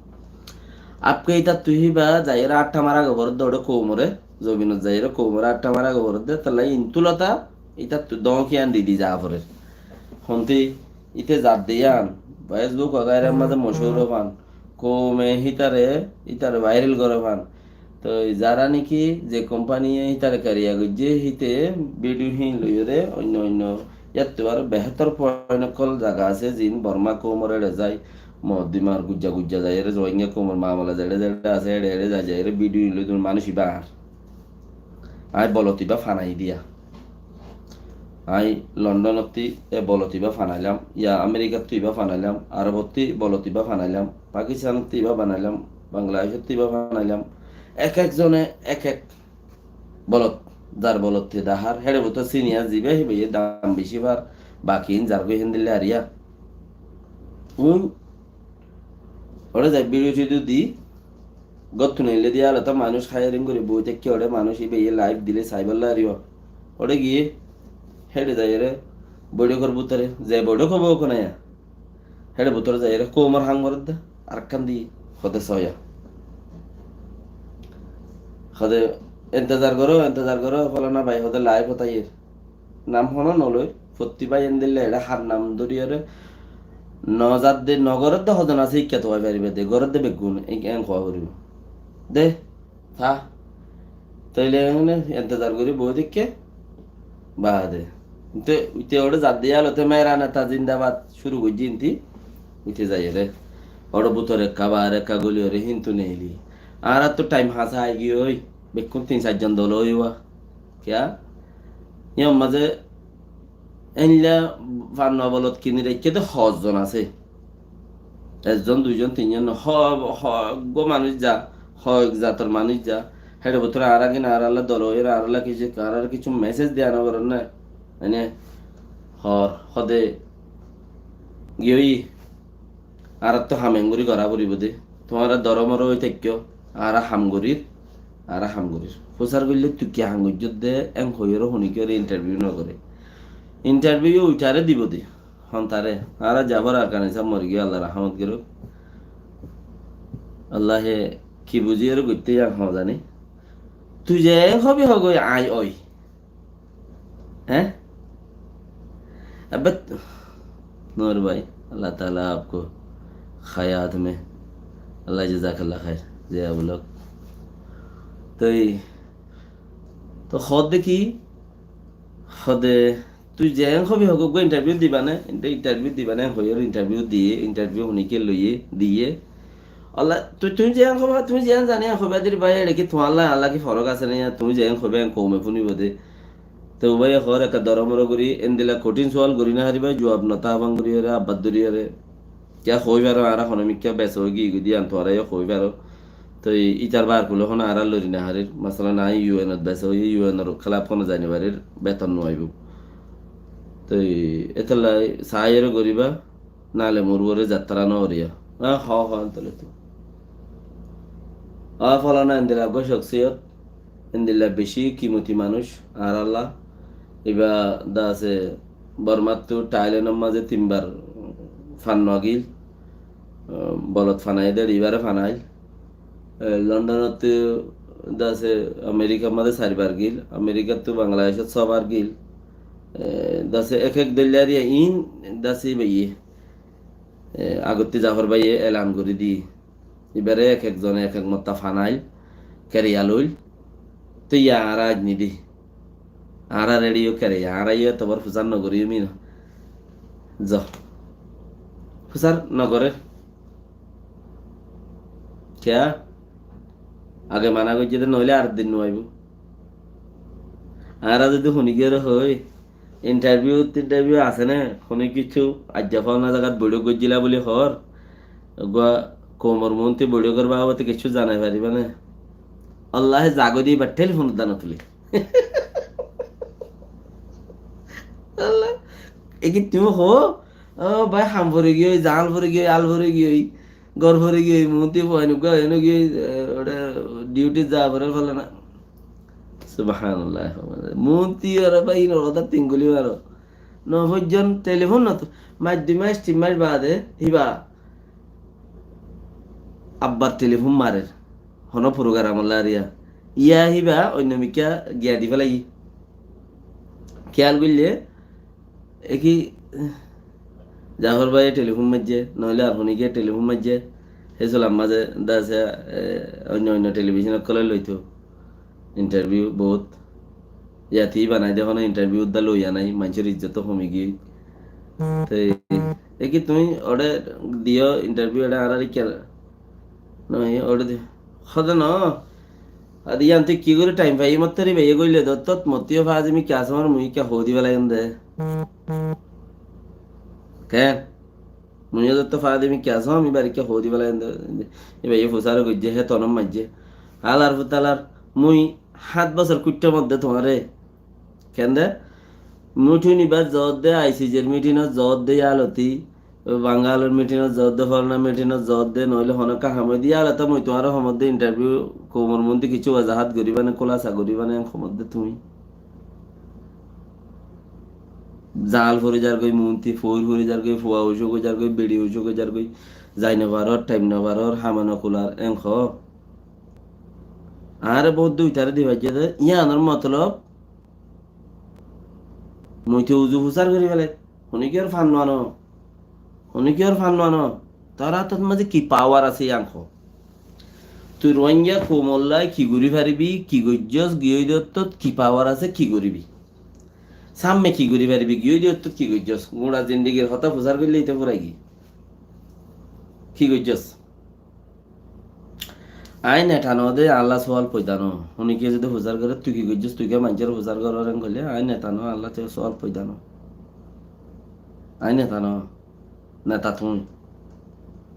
Apke ítattu híba zaiyóre atta mara goi foredde, óre koumore, zobinot zaiyóre koumore atta mara goi foredde, tolla intú lota, ítattu dóñki an di di za forer. Honte íte zadde yián, Facebook wagairar mazé mochúr ó fan, koume hítare, hítare viral goró fan. Toi zara niki ze company ye hítare kariya goijjé, híte video hín loiyóre oinno oinno yáttu aró behétor point ókkol zaga asé, ziín Borma koumor eçe zai, moddimar gujja gujja zaiyóre, Rohingya koumor mamala zeçé zeçé asé, eçe eçe zai zaiyóre video hín loi dun manúic ibá añár. Aññí bolot ibá fanai diya. Aññí London ottí e bolot ibá fanailam, ya Amerikattú ibá fanailam, Arobottí bolot ibá fanailam, Pakistanottí ibá fanailam, Bangladecóttu ibá fanailam. Ek ek zone ek ek bolot, zar bolot te dahár, héçe bútore senior zibá, híbaye dam beci far, bakiín zargói héndilla ariya. Ún óre zai video tidio di, góttu neille diya alota manúic hiring gori boi táikke, óre manúic íbaye live dile saibálla aribo. Óre giyé, héçe zaiyóre, boiçókor bútore, ze boiçók óibo ókkon aya. Héçe bútore zaiyóre koumor ham goredde, arekkán di hoó de soya. Hoó de, "Entezar goró, entezar goró, folana bái hoó de live ot aiyér." Nam hono noloir, fottí bái endilla eçé har nam dóriyóre, no zadde, no goredde hozon asé, ikká tuwai faribá de, goredde beggún, en, en kowa foribo. De, Tá. Tóile ene entezar gorí boi táikke baade. Te, te óre zadde yalote mera neta zindabad cúru goijjé inti. Ite zaiyóre. Óre bútore ekka baare ekka goli óre hintu neili. Añárattu thaim hasa aigiyói. Bekkún tin sair zon dol óiwa. Kiyá? Yían mazé Éilla fanno bolot kini raikké de hozzon asé. Ezzon, duizon, tinzon no, ho-, ho-, eggúa manúic za, hoek zator manúic za. Héçe bútore añára kini añáralla dol óiyer, añáralla kissú, añárar kissú message diya no forer né. Ene hor, hode giyói. Añárattú ham engorí gorá foribó de. Tuáñra doromor ói táikko, añára ham gorír, añára ham gorír. Fusár goillé tui ki ham goijjós de, en hoiyóre honikkiyóre interview no goré. Interview uitaré dibó de, hon taré. Añára Jafar Arkan sáb mori giyé, Allah rahámot gorók. Allaye ki buziyóre goitté yián hon zani. Tui ze en hobi hogói aññí ói. Hé? Abba, Nur bhai, Allah Taala aapko hayat mein, Allah jazakallah khair, je aap log. Toi, to hode ki, hode, tui jen hobi hok, go interview diba ne, inte interview diba ne, hoiyóre interview diye, interview honike loiye, diye, Allah, tui, tui ziyan hoiba, tui ziyan zani hoiba de bái, ere ki tuáñlla, Allah ki forok asé ne, tui ziyan hoiba, en koume funibo de. Te ó bái, hor ekka doromoro gori, endilla kothin sual gori no fariba, juab no ta fang gori ore, abbar dori ore. Kiya hoi faro, añára hono mikka besa ói giyói de, an tuáñra yo hoi faro. Te itar bar kule hono añára lori no farir. Masalan, añí U N ot besa ói, U N or khelaf hono zai no farir, beton no aibo. Te etolla saiyore goriba, Nale mor uore zattara no goriya. Ah, ho, ho, entole to. Ah, folana endilla eggúa shoksiyot, endilla beci kimoti manúic, añáralla. Iba de asé Bormattu Thailand or mazé tinbar, fanno gíl, bolot fanaiyé dé ibáre fanail. Londonottu dase Amerikar mazé sairbar gíl, Amerikattu Bangladecót sóbar gíl. Dase ek ek dóilla riya in dase báiye, agottí Zafar báiye elan gorí diyé. Ibáre ek ek zone ek ek motta fanail, keriya loil. Toi añára aijja nidi. Añára rediyo keriya, añára yó tobar fusár nogorí yó mino. Zo. Fusár nogoré. Kiyá? Age mana goijjé dé, noóile ar din no aibo. Añára zodi honi giyóre hoi, intarviu tintarviu asé né, honi kissú aijja fona zagat boiçók goijjíla buli hoór, eggúa koumor muúnti boiçókor babote kissú zanai faribá né? Allaye zagói de ibár telifon udda no tulé. Allah, eki tuñí hoó, ó bái, ham fori giyói, zal fori giyói, al fori giyói, gór fori giyói, muúnti fuain uggúa ói no giyói, e, óre diutit za fore félana. Subhanallah. Muúnti ore bái, inor hotá tinguli maro. No foijjon, telifon no tu-, mac dui mac tin mac baade híba abbar telifon marer. Hono program olla ariya. Iya híba oinno mikká giya di félaiye. Kiyal goille, eki Zafar báiye telifon maijjé, noóile ar honikiye telifon maijjé. Hé sulam mazé dase, e, oinno oinno telibicon ókkole loito. Intarviu bout yati banai de, hono intarviu udda loiya nai, maincór izzot homi giyói. Te, eki tuñí ore diyo intarviu, ore añárar ikká no, e ore diyo. Hode no. Ade yián tui ki gorí thaim fai, mottor ibáye goille dottot, mottiyó Fazimi Kasomor mui ikká hodi belaiyum de. Ken? Mui yó dottot Fazimi Kasom, ibáre ikká hodi belaiyum de. Ibáye fusár goijjé, hé tonot maijjé. Hálar futalar, mui hát bosór kuitthó modde tuáñre. Kende? Mitin ibát zoódde, I C J r mitinot zoódde, yáloti, Bangalor mitinot zoódde, folana mitinot zoódde, noóile honó kaham óide, yálota mui tuáñre homodde intarviu, koumor muúnti kissú wazahat goríba né, kúlasa goríba né, en homodde tuñí. Zal fori zargoi muúnti, foir fori zargoi, fua ucúk ói zargoi, beri ucúk ói zargoi, zai no faror, thaim no faror, hama no kular, en hoó. Añáre bout dui taré di faijjé de, yiánor motolob, mui te uzu fusár gorí félai. Honi kiyór fan no ano? Honi kiyór fan no ano? Tor átot mazé ki pawar asé yián hoó. Tui Rohingya koumolla ki gorí faribi, ki goijjós, giyói de ottót ki pawar asé, ki goríbi? Sámme ki gorí faribi, giyói de ottót ki goijjós? Gura zindigir hotá fusár goillé ite furai gi? Ki goijjós? Añí neta no de, añálla sual foida no. Honikiye zodi fusár goré, tui ki goijjós, tui kiyá maincóre fusár goror en hoilé, añí neta no, añálla te sual foida no. Añí neta no, neta tuñí.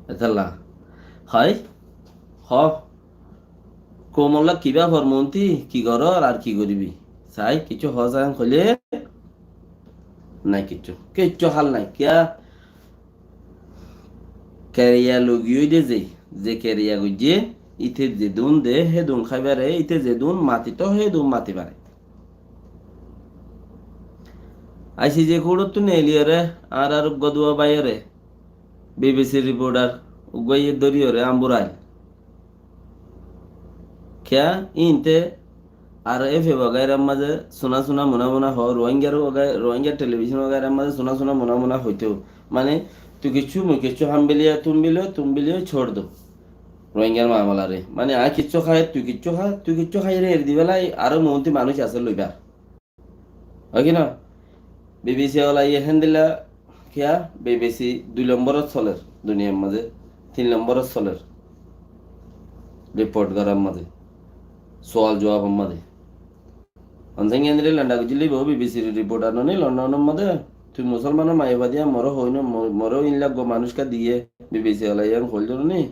Etálla. Hoi? Ho. Koumolla kibá for muúnti, ki goror ar ki goríbi? Sai, kissú hoó za en hoilé, nai kissú. Kissú hál nai. Kiyá? Keriya logiyói de ze, ze keriya goijjé, ite zedún de, hédun hái fare, ite zedún matito, hédun mati fare. I C J kourtottú neeliyóre, añárar uggúa dua báiyore, B B C r riportar, uggúaye dóriyore, ambur ail. Kiyá? Íinte R F A wagairar mazé suna suna muna muna hoó, Rohingyar wagai-, Rohingya telibicon wagairar mazé suna suna muna muna hoitóu. Mane, tui kissú, mui kissú, ham bhi liya, tum bhi lo, tum bhi lo, chhod do. Rohingyar mamalaré. Mane, añí kissú hái, tui kissú há, tui kissú háiyore eri di félai, aró muúnti manúic asé loibar. Ói ki no? B B C walaye héndilla kiyá? B B C dui lomborot soler duniyar mazé, tin lomborot soler riport gorar mazé, sual zuwabor mazé. Onse héndilla landa goijjíl bo B B C r riportar no ni Londonor mazé, tui musolmanor maiyafuwa diya moró hoóino, mo-, moró in lak go manúic ka diye, B B C walaye en hoil dóro ni.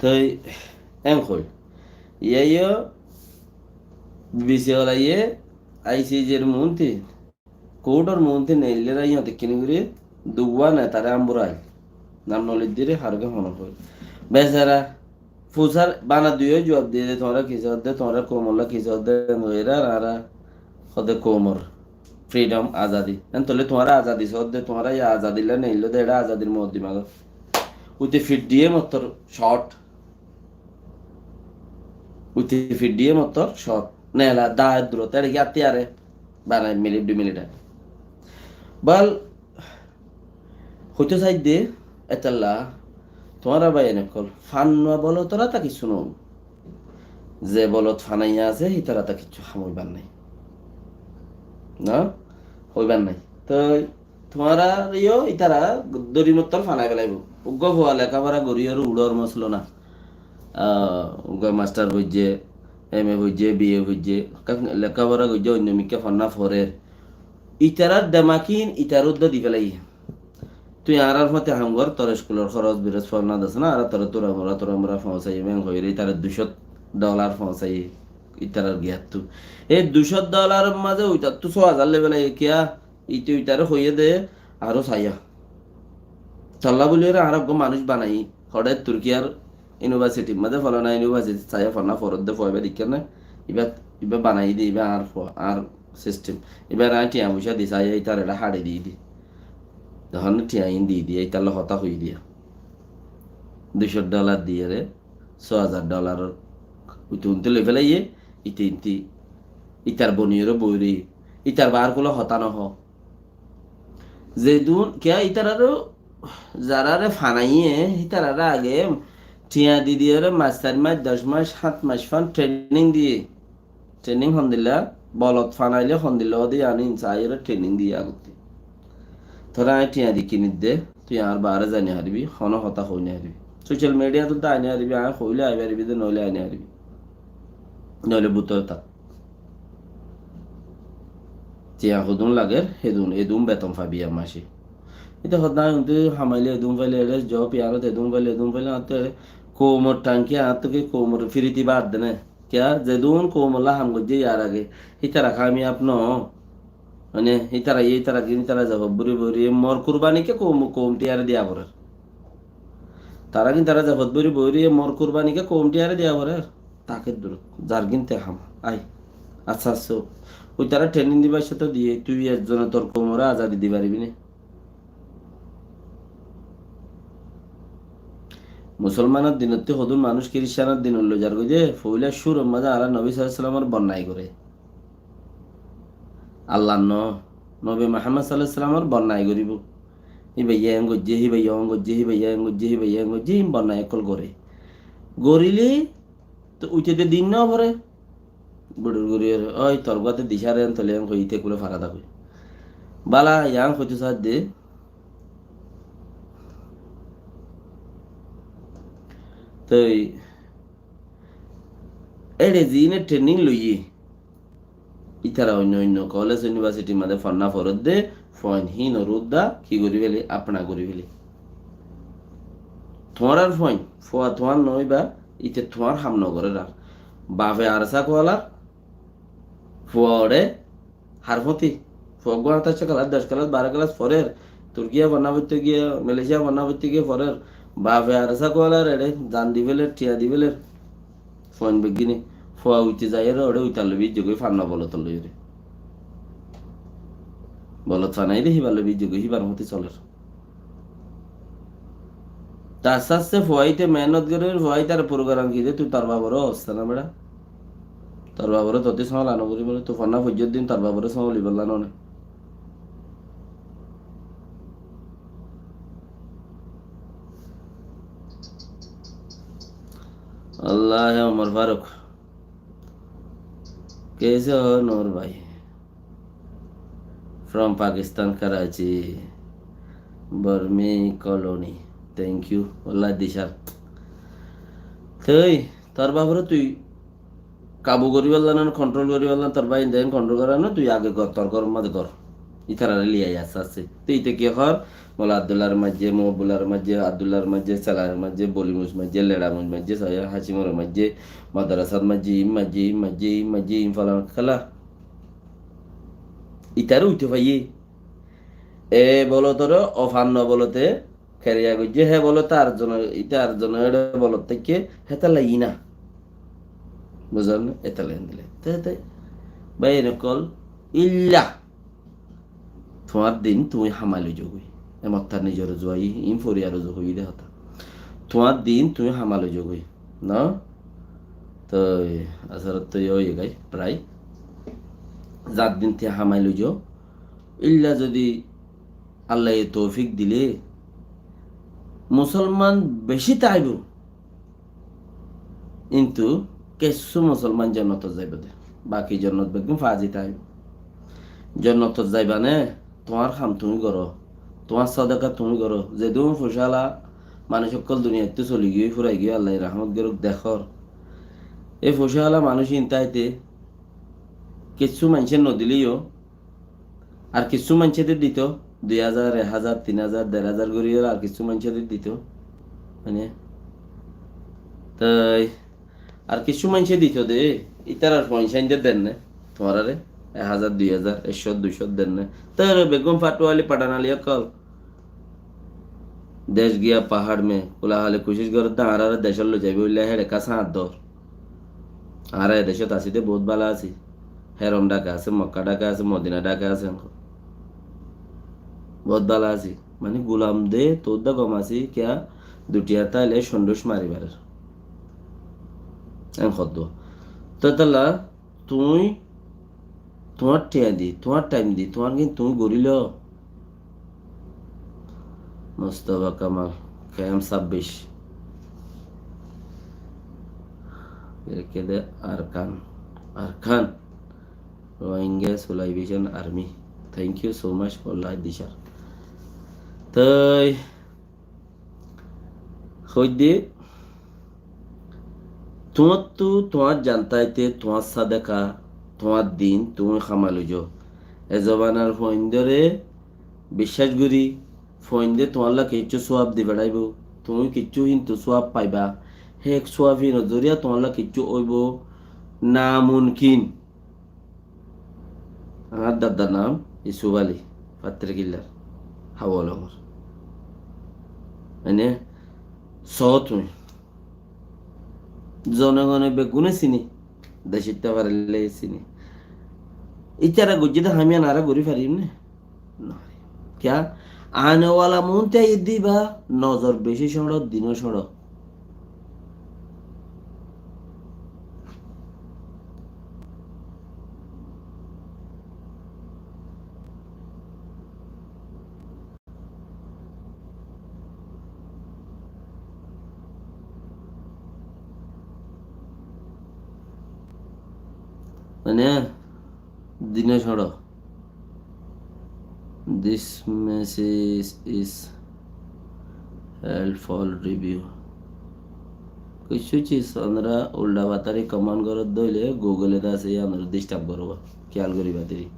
Toi en hoil. Iyá yó B B C walaye I C J r muúnti, kourtor muúnti neillé ra iyót ekkíni gorí duwá netaré ambur ail. Nam no loiddíre, haroke hono hoil. Besara, fusár bana diyó juab diyé de, tuáñra ki soódde, tuáñra koumolla ki soódde, en hoiyére añára hoódde koumor freedom, azadi. En toile tuáñra azadi soódde, tuáñra ya azadilla neilló de, eçé azadir moddima gó. Uite fiddiye mottor short. Uite fiddiye mottor short. Nela da durot, eçé ki attiyare bana ek minit, dui minit age. Bal, hoito saidde, etalla, tuáñra bái en ókkol, fannuwa bolotor ata kissú no. Ze bolot fanaiya asé, hitar ata kissú ham óibar nai. No? Óibar nai. Toi tuáñra yo itara dori mottor fanai felaibo. Uggwá fua lekafora gori ar uçor moslo na. Ah, uggwá mastar foijje, M A foijje, B A foijje, lekafora goijje, oinno mikká fonná forer. Itarar demakin itar uddá di felaiye. Tui añárar fúañti ham gor, tor eskulor hóros beros fonná dos na, añára tore tura mura, tura mura foóñsaiye, beng hoiyére itare duicót dholar foóñsaiye, itarar giyattu. E duicót dholaror mazé uitattu só azar loi felaiye, kiyá? Ite uitare hoiyé de, aró saiya. Tolla buliyóre añára uggwá manúic banaiyi, hoçé Turkiyar University mazé, folana university saiya fonná foredde fua ibá deikkár né? Ibá, ibá banaiyi de, ibá añár fua, añár system. Ibáre añí thiañ foicá di saiya, itaré eçé haçi di di. Ehón thiañ in di di, itarlla hotá hoi diya. Duicót dholar diyére, só azar dholar uite unte loi felaiye, ite inte, itar boniyóre boire, itar baár kula hotá no ho. Zedún, kiyá itarare, zarare fanaiye, itarare age thiañ di diyore mac sair mac, doc mac, háñt mac fán training diye. Training hondilla, bolot fanaile hondilla ode yani insa aiyore training diye agotte. Tore añí thiañ di kinidde, tui añár baáre zai no faribi, hono hotá hoi no faribi. Social media tut añí no faribi, añí hoile aái faribi de, noile aái no faribi. Noile bútore tak. Thiañ hodún lager, hedún, edún beton fabi ar mace. Ite hoddá añí untu hamaile edún faile, ere job iyanot edún faile, edún faile, añáttu ere koumor thanki, añáttu ki koumor firiti baad de né? Kiyá, zedún koumolla ham goijjé iyar age, ítara kamiyab no. Mane, ítara iye, ítara gin, ítara zafot buri buri, mor kurbani ke koum, koum tiyare diya forer. Tara gin, tara zafot buri buri, mor kurbani ke koum tiyare diya forer. Take durot, zar gin te ham, ai. Accha, accha. Ui tara training dibar sáte diye, tui ekzone tor koumore azadi di faribi ne? Musolmanor dinottú hodún manúic Kiriscianor dinot loi zargoi de, foila cúrur mazé añára Nobi sallallahu alaihi wasallamor bonnai gore. Allar no, Nobi Muhammad sallallahu alaihi wasallamor bonnai goribo. Híbaye en goijje, híbaye on goijje, híbaye en goijje, híbaye en goijje, hín bonnai ókkol gore. Gorile to uite de din no fore. Budur guri ore, oi, tor gua te dicare en tole en hoi, ite kule fara da hoi. Bala, yan hoito saat de. Toi, ere zine training loiye. Itara oinno oinno college, university mazé fonná foredde, fuain hín or udda ki gori fele, apna gori fele. Tuáñrar fuain, fua tuáñr no óiba, ite tuáñr ham no gorer ar. Bafe arsa kualar, fua ore har foti, fua gua añtac kelas, doc kelas, baro kelas forer, Turkiya fonná foitte giye, Malaysia fonná foitte giye forer, bafe arsa kualar ere, zan di feler, thiañ di feler. Fuain beggíne, fua uite zaiyóre, ore uitar loi bijjogoi, fanna bolotor loiyóre. Bolot fanai de, híbar loi bijjogoi, híbar moti soler. Tar sasse fua ite mehenot gorer, fua itar program ki de, tui tar babore hosta na bera. Tar babore toti sóola no gori bole, tui fanna foijjor din tar babore sóoli bolla no ne. Allah, Omar Faruk. Kaise ho Noor bhai? From Pakistan, Karachi. Burmi Colony. Thank you. Allah dishar. Tui, tor babore tui kabu gori félana, control gori félana, tor bái inde control gora no, tui age gor, tor goror mazé gor. Itarare liyai asté asté. Te ite ki hor? Mola Abdullar maijje, Mohibullar maijje, Abdullar maijje, Selar maijje, Bolimuc maijje, Leçamuc maijje, Soya Hacimor maijje, madrasat maijje, im maijje, im maijje, im maijje, im falan kala. Itare uite faiye. E bolotore, o fanno bolote, keriya goijjé, hé bolo tar zone, ita ar zone ere bolo tekke, hétalla ina. Buzon né? Hétalla endilla. Te, te, bái, ene kol, illa. Tuáñr din tuñí hamai loizogói. E mottar nizor uzu aiyé, in foriyar uzu hoiyé de hotá. Tuáñr din tuñí hamai loizogói. No? Toi, asarot toi óiye gái, prai. Zar din tuñí hamai loizo. Illa zodi Allaye toufik dile, musolman beci táibo. Kintu kessú musolman jonnotot zaibo de. Baki jonnot beggún fazi táibo. Jonnotot zaiba né, tuáñr ham tuñí goró, tuáñr sodaka tuñí goró. Zedún foicála manúic ókkol duniyaittú soli giyói, furai giyói, Allaye rahmot goruk dekór. E foicála manúic in táite kessú maincé nodileyó, ar kissú maincé de dito, dui házar, ek házar, tin házar, der házar gorí ar kissú maincé de dito. Mane, toi ar kissú maincé dito de, itarar foicá inde denne, tuáñrare, ek házar, dui házar, ekcó, duicó denne. Toi beggún fatuali, padhanali ókkol. Dec giya pahar mein, kula hale kucic goródde añárare decót loi zaibo, óile héçe ká sañt dor. Añára e decót así de bout bála así. Hérom dhaka asé, Mokka dhaka asé, Modina dhaka asé, enkó. Bout bála así. Mani gulam de, toódda gom así, kiya dutiya táile sonduc mari farer. Enkó dua. Toi talla, tuñí tuáñr thiañ di, tuáñr thaim di, tuáñr gín tuñí gorílo. Mustafa Kamal, K M sabbic. Erkede Arkan, Arkan, Rohingya Salvation Army. Thank you so much for like the share. Toi hoidde, tuáñttu tuáñr jantaite, tuáñr sadaka, tuáñr din tuñí hamai loizo. E zobanar fuaindóre biccác gorí, fuainde tuáñlla kiccú suab di beçáibo, tuñí kiccú hintu suab faiba. Hé suab hinor zoriya tuáñlla kiccú óibo, namunkin. Añár dadar nam Yusuf Ali, Fattirkillar, Hawalongor. Mane, soó tuñí. Zonegone beggúne sini, decitta farile sini. Ítara goijjé de ham iyan añára gorí farim né? Nofarim. Kiya? Anewala muúntu aiyé de íba nozor beci cóñço, dinó cóñço. Mane, dinó cóñço. This message is held for review. Kissú cis onora ulda batari comment goródde óile Google-e de asé, yíanore disturb goróba. Kiyal goríba deri.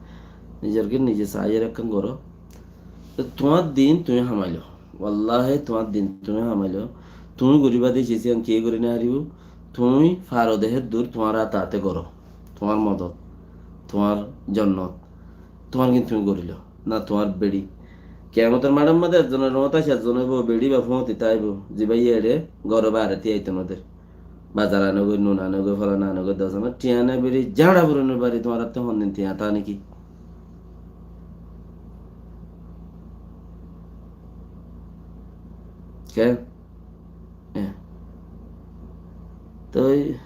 Nizor ki nize saáiye ekkán goró. Toi tuáñr din tuñí hamailo. Wallahi tuáñr din tuñí hamailo. Tuñí goríba de cis yían kiyé gorí nofaribó. Tuñí faro de héddur tuáñr ate ate goró. Tuáñr modot, tuáñr jonnot, tuáñr gín tuñí gorílo. Na tuáñr beçi. Kiyamotor maçor modde ekzonor ruñot aicce, ekzon óibo, beçi ba fuañti táibo. Zibáye eçé góror baáre tíyaito noder. Bazar anogói, nun anogói, folana anogói, dosana, thiañ nái beri, jáñça furonor bari tuáñrattú hondin thiañ táke niki? Ke? Eh. Toi,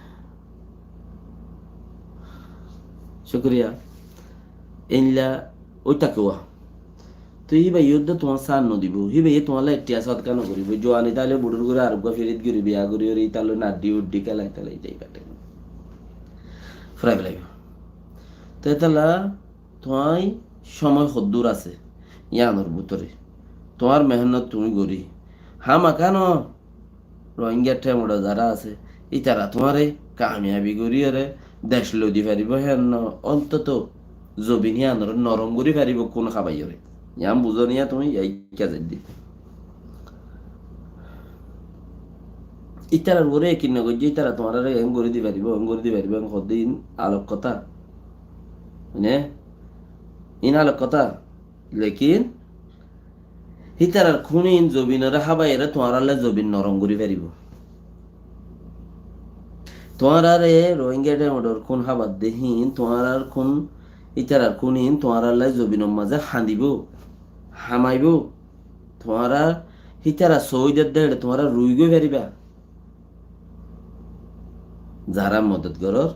cúkuriya. Éilla ói táke wá. Toi híbaye yó de tuáñr sáñt nodibó, híbaye tuáñlla ek thiañ sodaka nogoríbo. Juani táile buçur gorí areggúa firit gorí biya gorí, óre ítaloi naddi uddí kélai télai zaiba de. Furai felaibo. Toi étalla tuáñr cómoi hoddúr asé, yíanor bútore. Tuáñr mehénnot tuñí gorí. Hámaka no, Rohingya thémora zará asé, ítara tuáñre kamiyabi goríyore dec loi di faribó, héen no, ontoto zobin híanore norom gorí faribó, kún hábaiyore. Yián buzó niya tuñí, yá ikká zaidde. Ítarar uore yakin no goijjó, ítara tuáñrare eén gorí di faribó, eén gorí di faribó, eén hoddé iín alok hotá. Mane, iín alok hotá. Lekin, Hítarar kúnin zobinoré hábaiyeré tuáñrálla zobin norom gorí faribóu. Tuáñráre Rohingya Demodor kún hábadde híin, tuáñrár kún, hítarar kúnin tuáñrálla zobinor mazé hañdibóu, hamaibóu. Tuáñrár hítara soóidar dé eçé tuáñra ruigói faribá. Zará modot gorór,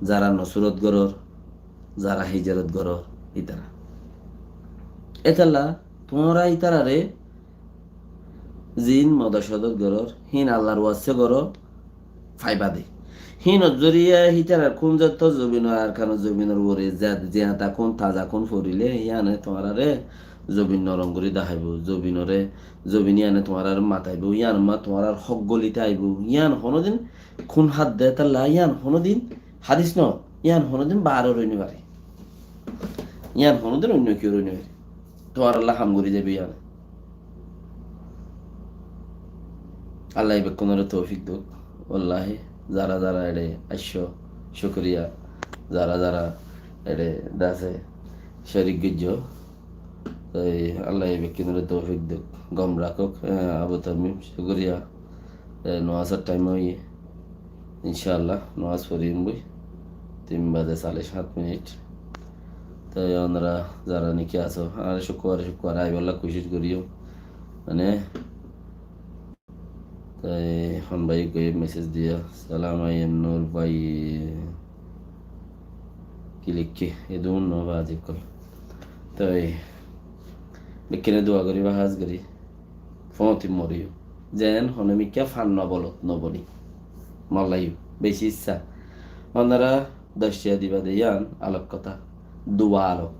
zará nosórot gorór, zará híjarot gorór, ítara. Étalla tuáñra ítararé ziín modot sodot gorór, híin Allar waste goró, faibá de. Híinor zoriya hítarar kún zotto zobinor, Arkanor zobinor uore ze-, zeñta kún, taza kún forilé, yíane tuáñráre zobin norom gorí deháibou, zobinoré, zobin yíane tuáñráre mataibóu, yían ma tuáñrár hók golite aibóu, yían honódin kún hádde étalla, yían honódin hádis no, yían honódin baáre roi no fare. Yían honódin oinno kiyó roi no fare. Tuáñrálla ham gorí zaibóu yían. Allaye bekkúnoré toufik douk. Wallahi, zará zará eçé aiccó, cúkuriya. Zará zará eçé dase córik goijjó. Toi Allaye bekkúnoré toufik douk. Gom rakók, eh, Abu Tamim, cúkuriya. Eh, nomazor thaim óiye. Incáallah, nomaz forim boi. Tin baze callic háñt minit. Toi onora zará niki asó, añára cúkkubar cúkkubar aibálla kucíc goríyum. Mane, toi hon bái uggúa mesej diya, "Salam, I am Nur bái." Ki leikké? Edún no bazi kol. Toi bekkúne dua goríba hás gorí. Fóñti moriyó. Zen hono mikká fan no bolot no boni. Mollaiyó. Beci issá. Onora doc tiya diba de yían alok kotá. Dua alok.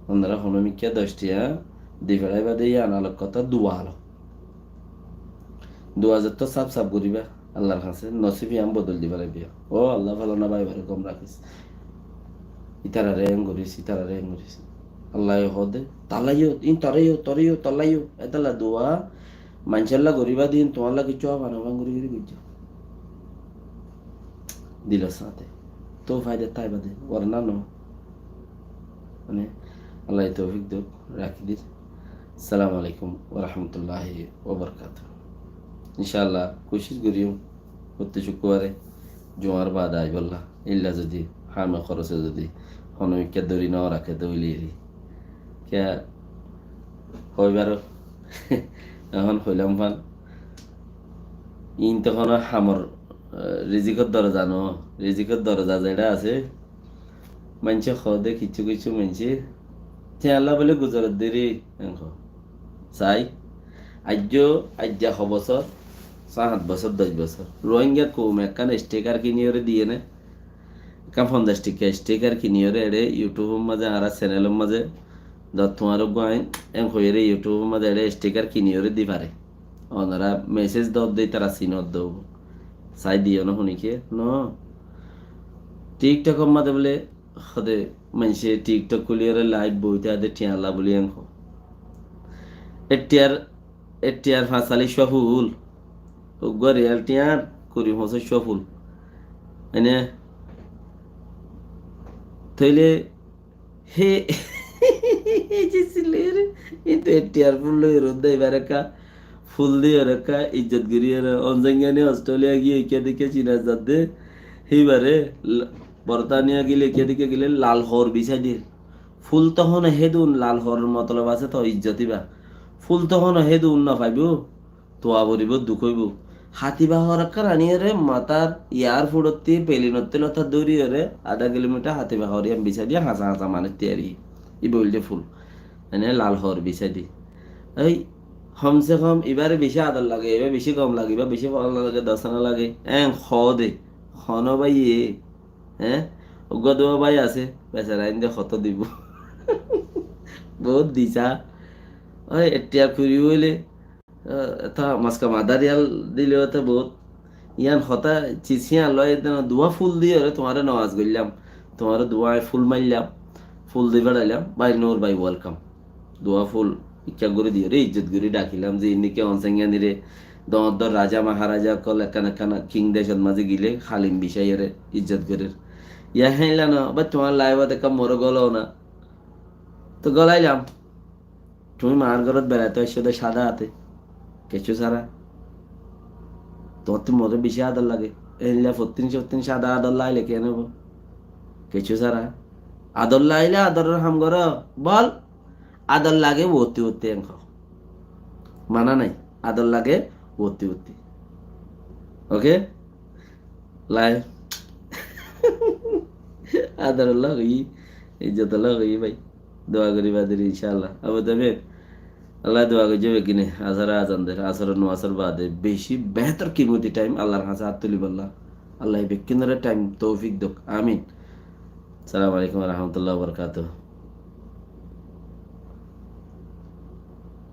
Onora hono mikká doc tiya di feçáiba de yían alok kotá, dua alok. Dua zotto saf saf goríba Allar hañsé, nosib yían bodol di félaiba. Ó Allah, falana báibaré gom rakís. Ítararé en gorís, ítararé en gorís. Allaye hoó de, "Tallaiyó, in toreyó, toreyó, tallaiyó." Étalla dua maincólla goríba de, in tuáñlla kiccú hába no, fán gorí gorí goijjó. Dilor sáñte. Tóu faidar táiba de, warna no. Mane, Allaye toufik douk, rakí dir. Assalamu alaikum wa rahmatullahi wa barakatuhu. Incáallah, kucíc goríyum, fottí cúkkubaré Jumar baade aibálla. Illa zodi hame horose zodi hono mikká dóri no raké de óile eri. Kiyá hoibar, ehón hoilam fán. Iín to hono hamor, eh, rizikor doroza no, rizikor doroza zeçé asé, maincé hoó de kiccú kiccú maincé, "Tiañlla bóle guzarat de re," en hoó. Sai, aijjó, aijja ho bosór, sá hát bosór, doc bosór. Rohingya koume ekkán sticker kiniyóre diyé né, ekkán fonzaic tikka sticker kiniyóre eçé YouTube or mazé, añára channel or mazé, dot tuáñr uggúa ain, en hoiyóre YouTube or mazé eçé sticker kiniyóre di fare. Onora message dot de, ítara sinot de. Sai diyó no, honi ke? No. TikTok or mazé bóle, hode maincé TikTok kúliyóre live boite ade tiañlla bóli en hoó. Ettiyar, ettiyar fañsalic cúa ful. Uggúa riyal tiañr kuri foñsaic cúa ful. Ene, tóile He, ei je silere, kintu ettiyar ful loi rod dai bare ka, ful diyore ka, ijjot guriyore, onzengani Australia giye, ikka dikka China zadde, hibare, la-, Bortaniya gile, ikka dikka gile, lal hor bisai dir. Ful to hono hedun, lal horor motolob ase to ijjot iba. Ful to hono hedun no faibo. Tuwa foribó, duk óibo. Hatiba hor ekkán aniyóre matár airport ottí, plane ottí lotá dóriyóre adá kilometer hatiba hor yían bisá diya hañsá hañsá manúic tiyari. Ibá óilde ful. Mane lal hor bisá di. Ói, hom se hom ibáre bicí ador lage, ibá bicí gom lage, ibá bicí fol lage, dosana lage. Eén hoó de. Honó báiye, eé? Uggúa duwa bái asé, besara ainde hotó dibó. Bout disá. Ói, ettiyar kuri óile, Ó, eta maska madariyal dile óte bout. Yián hotá cis yián loi edde duwa ful diyore tuáñre nawaz goillám. Tuáñre duwa ful maillám. Ful di feçailám. Bái Nur bái welcome. Duwa ful ikká gori diyore ijjot gori dhakilam. Ze indike onsenganire dor dor raja maharaja okkol ekkán ekkán king decot maze gile halim bicaiyore ijjot gorer. Yá héinlano bái tuáñr live ot ekka more golo na. Toi golailam. Tuñí maar górot beraito aiccó de cáda áte, kessú sára. Tuáñttú more beci ador lage. Eilla fottín fottín cáda ador laile keén óibo? Kessú sára. Ador laile adoror ham goró. Bol, ador lage uotti uotti en hó. Mana nai. Ador lage uotti uotti. Oke? Lai. Adorolla hoiyí, izzotolla hoiyí bái. Dua gorí baade, incállah. Abu Tamim, Allah dua goijjó bekkúne, asóre azan der, asóre nomazor baade beci behétor kimoti thaim Allar hañsé hát tulibálla. Allah bekkúnore thaim toufik douk. Amin. Assalamu alaikum wa rahmatullahi wa barakatuhu.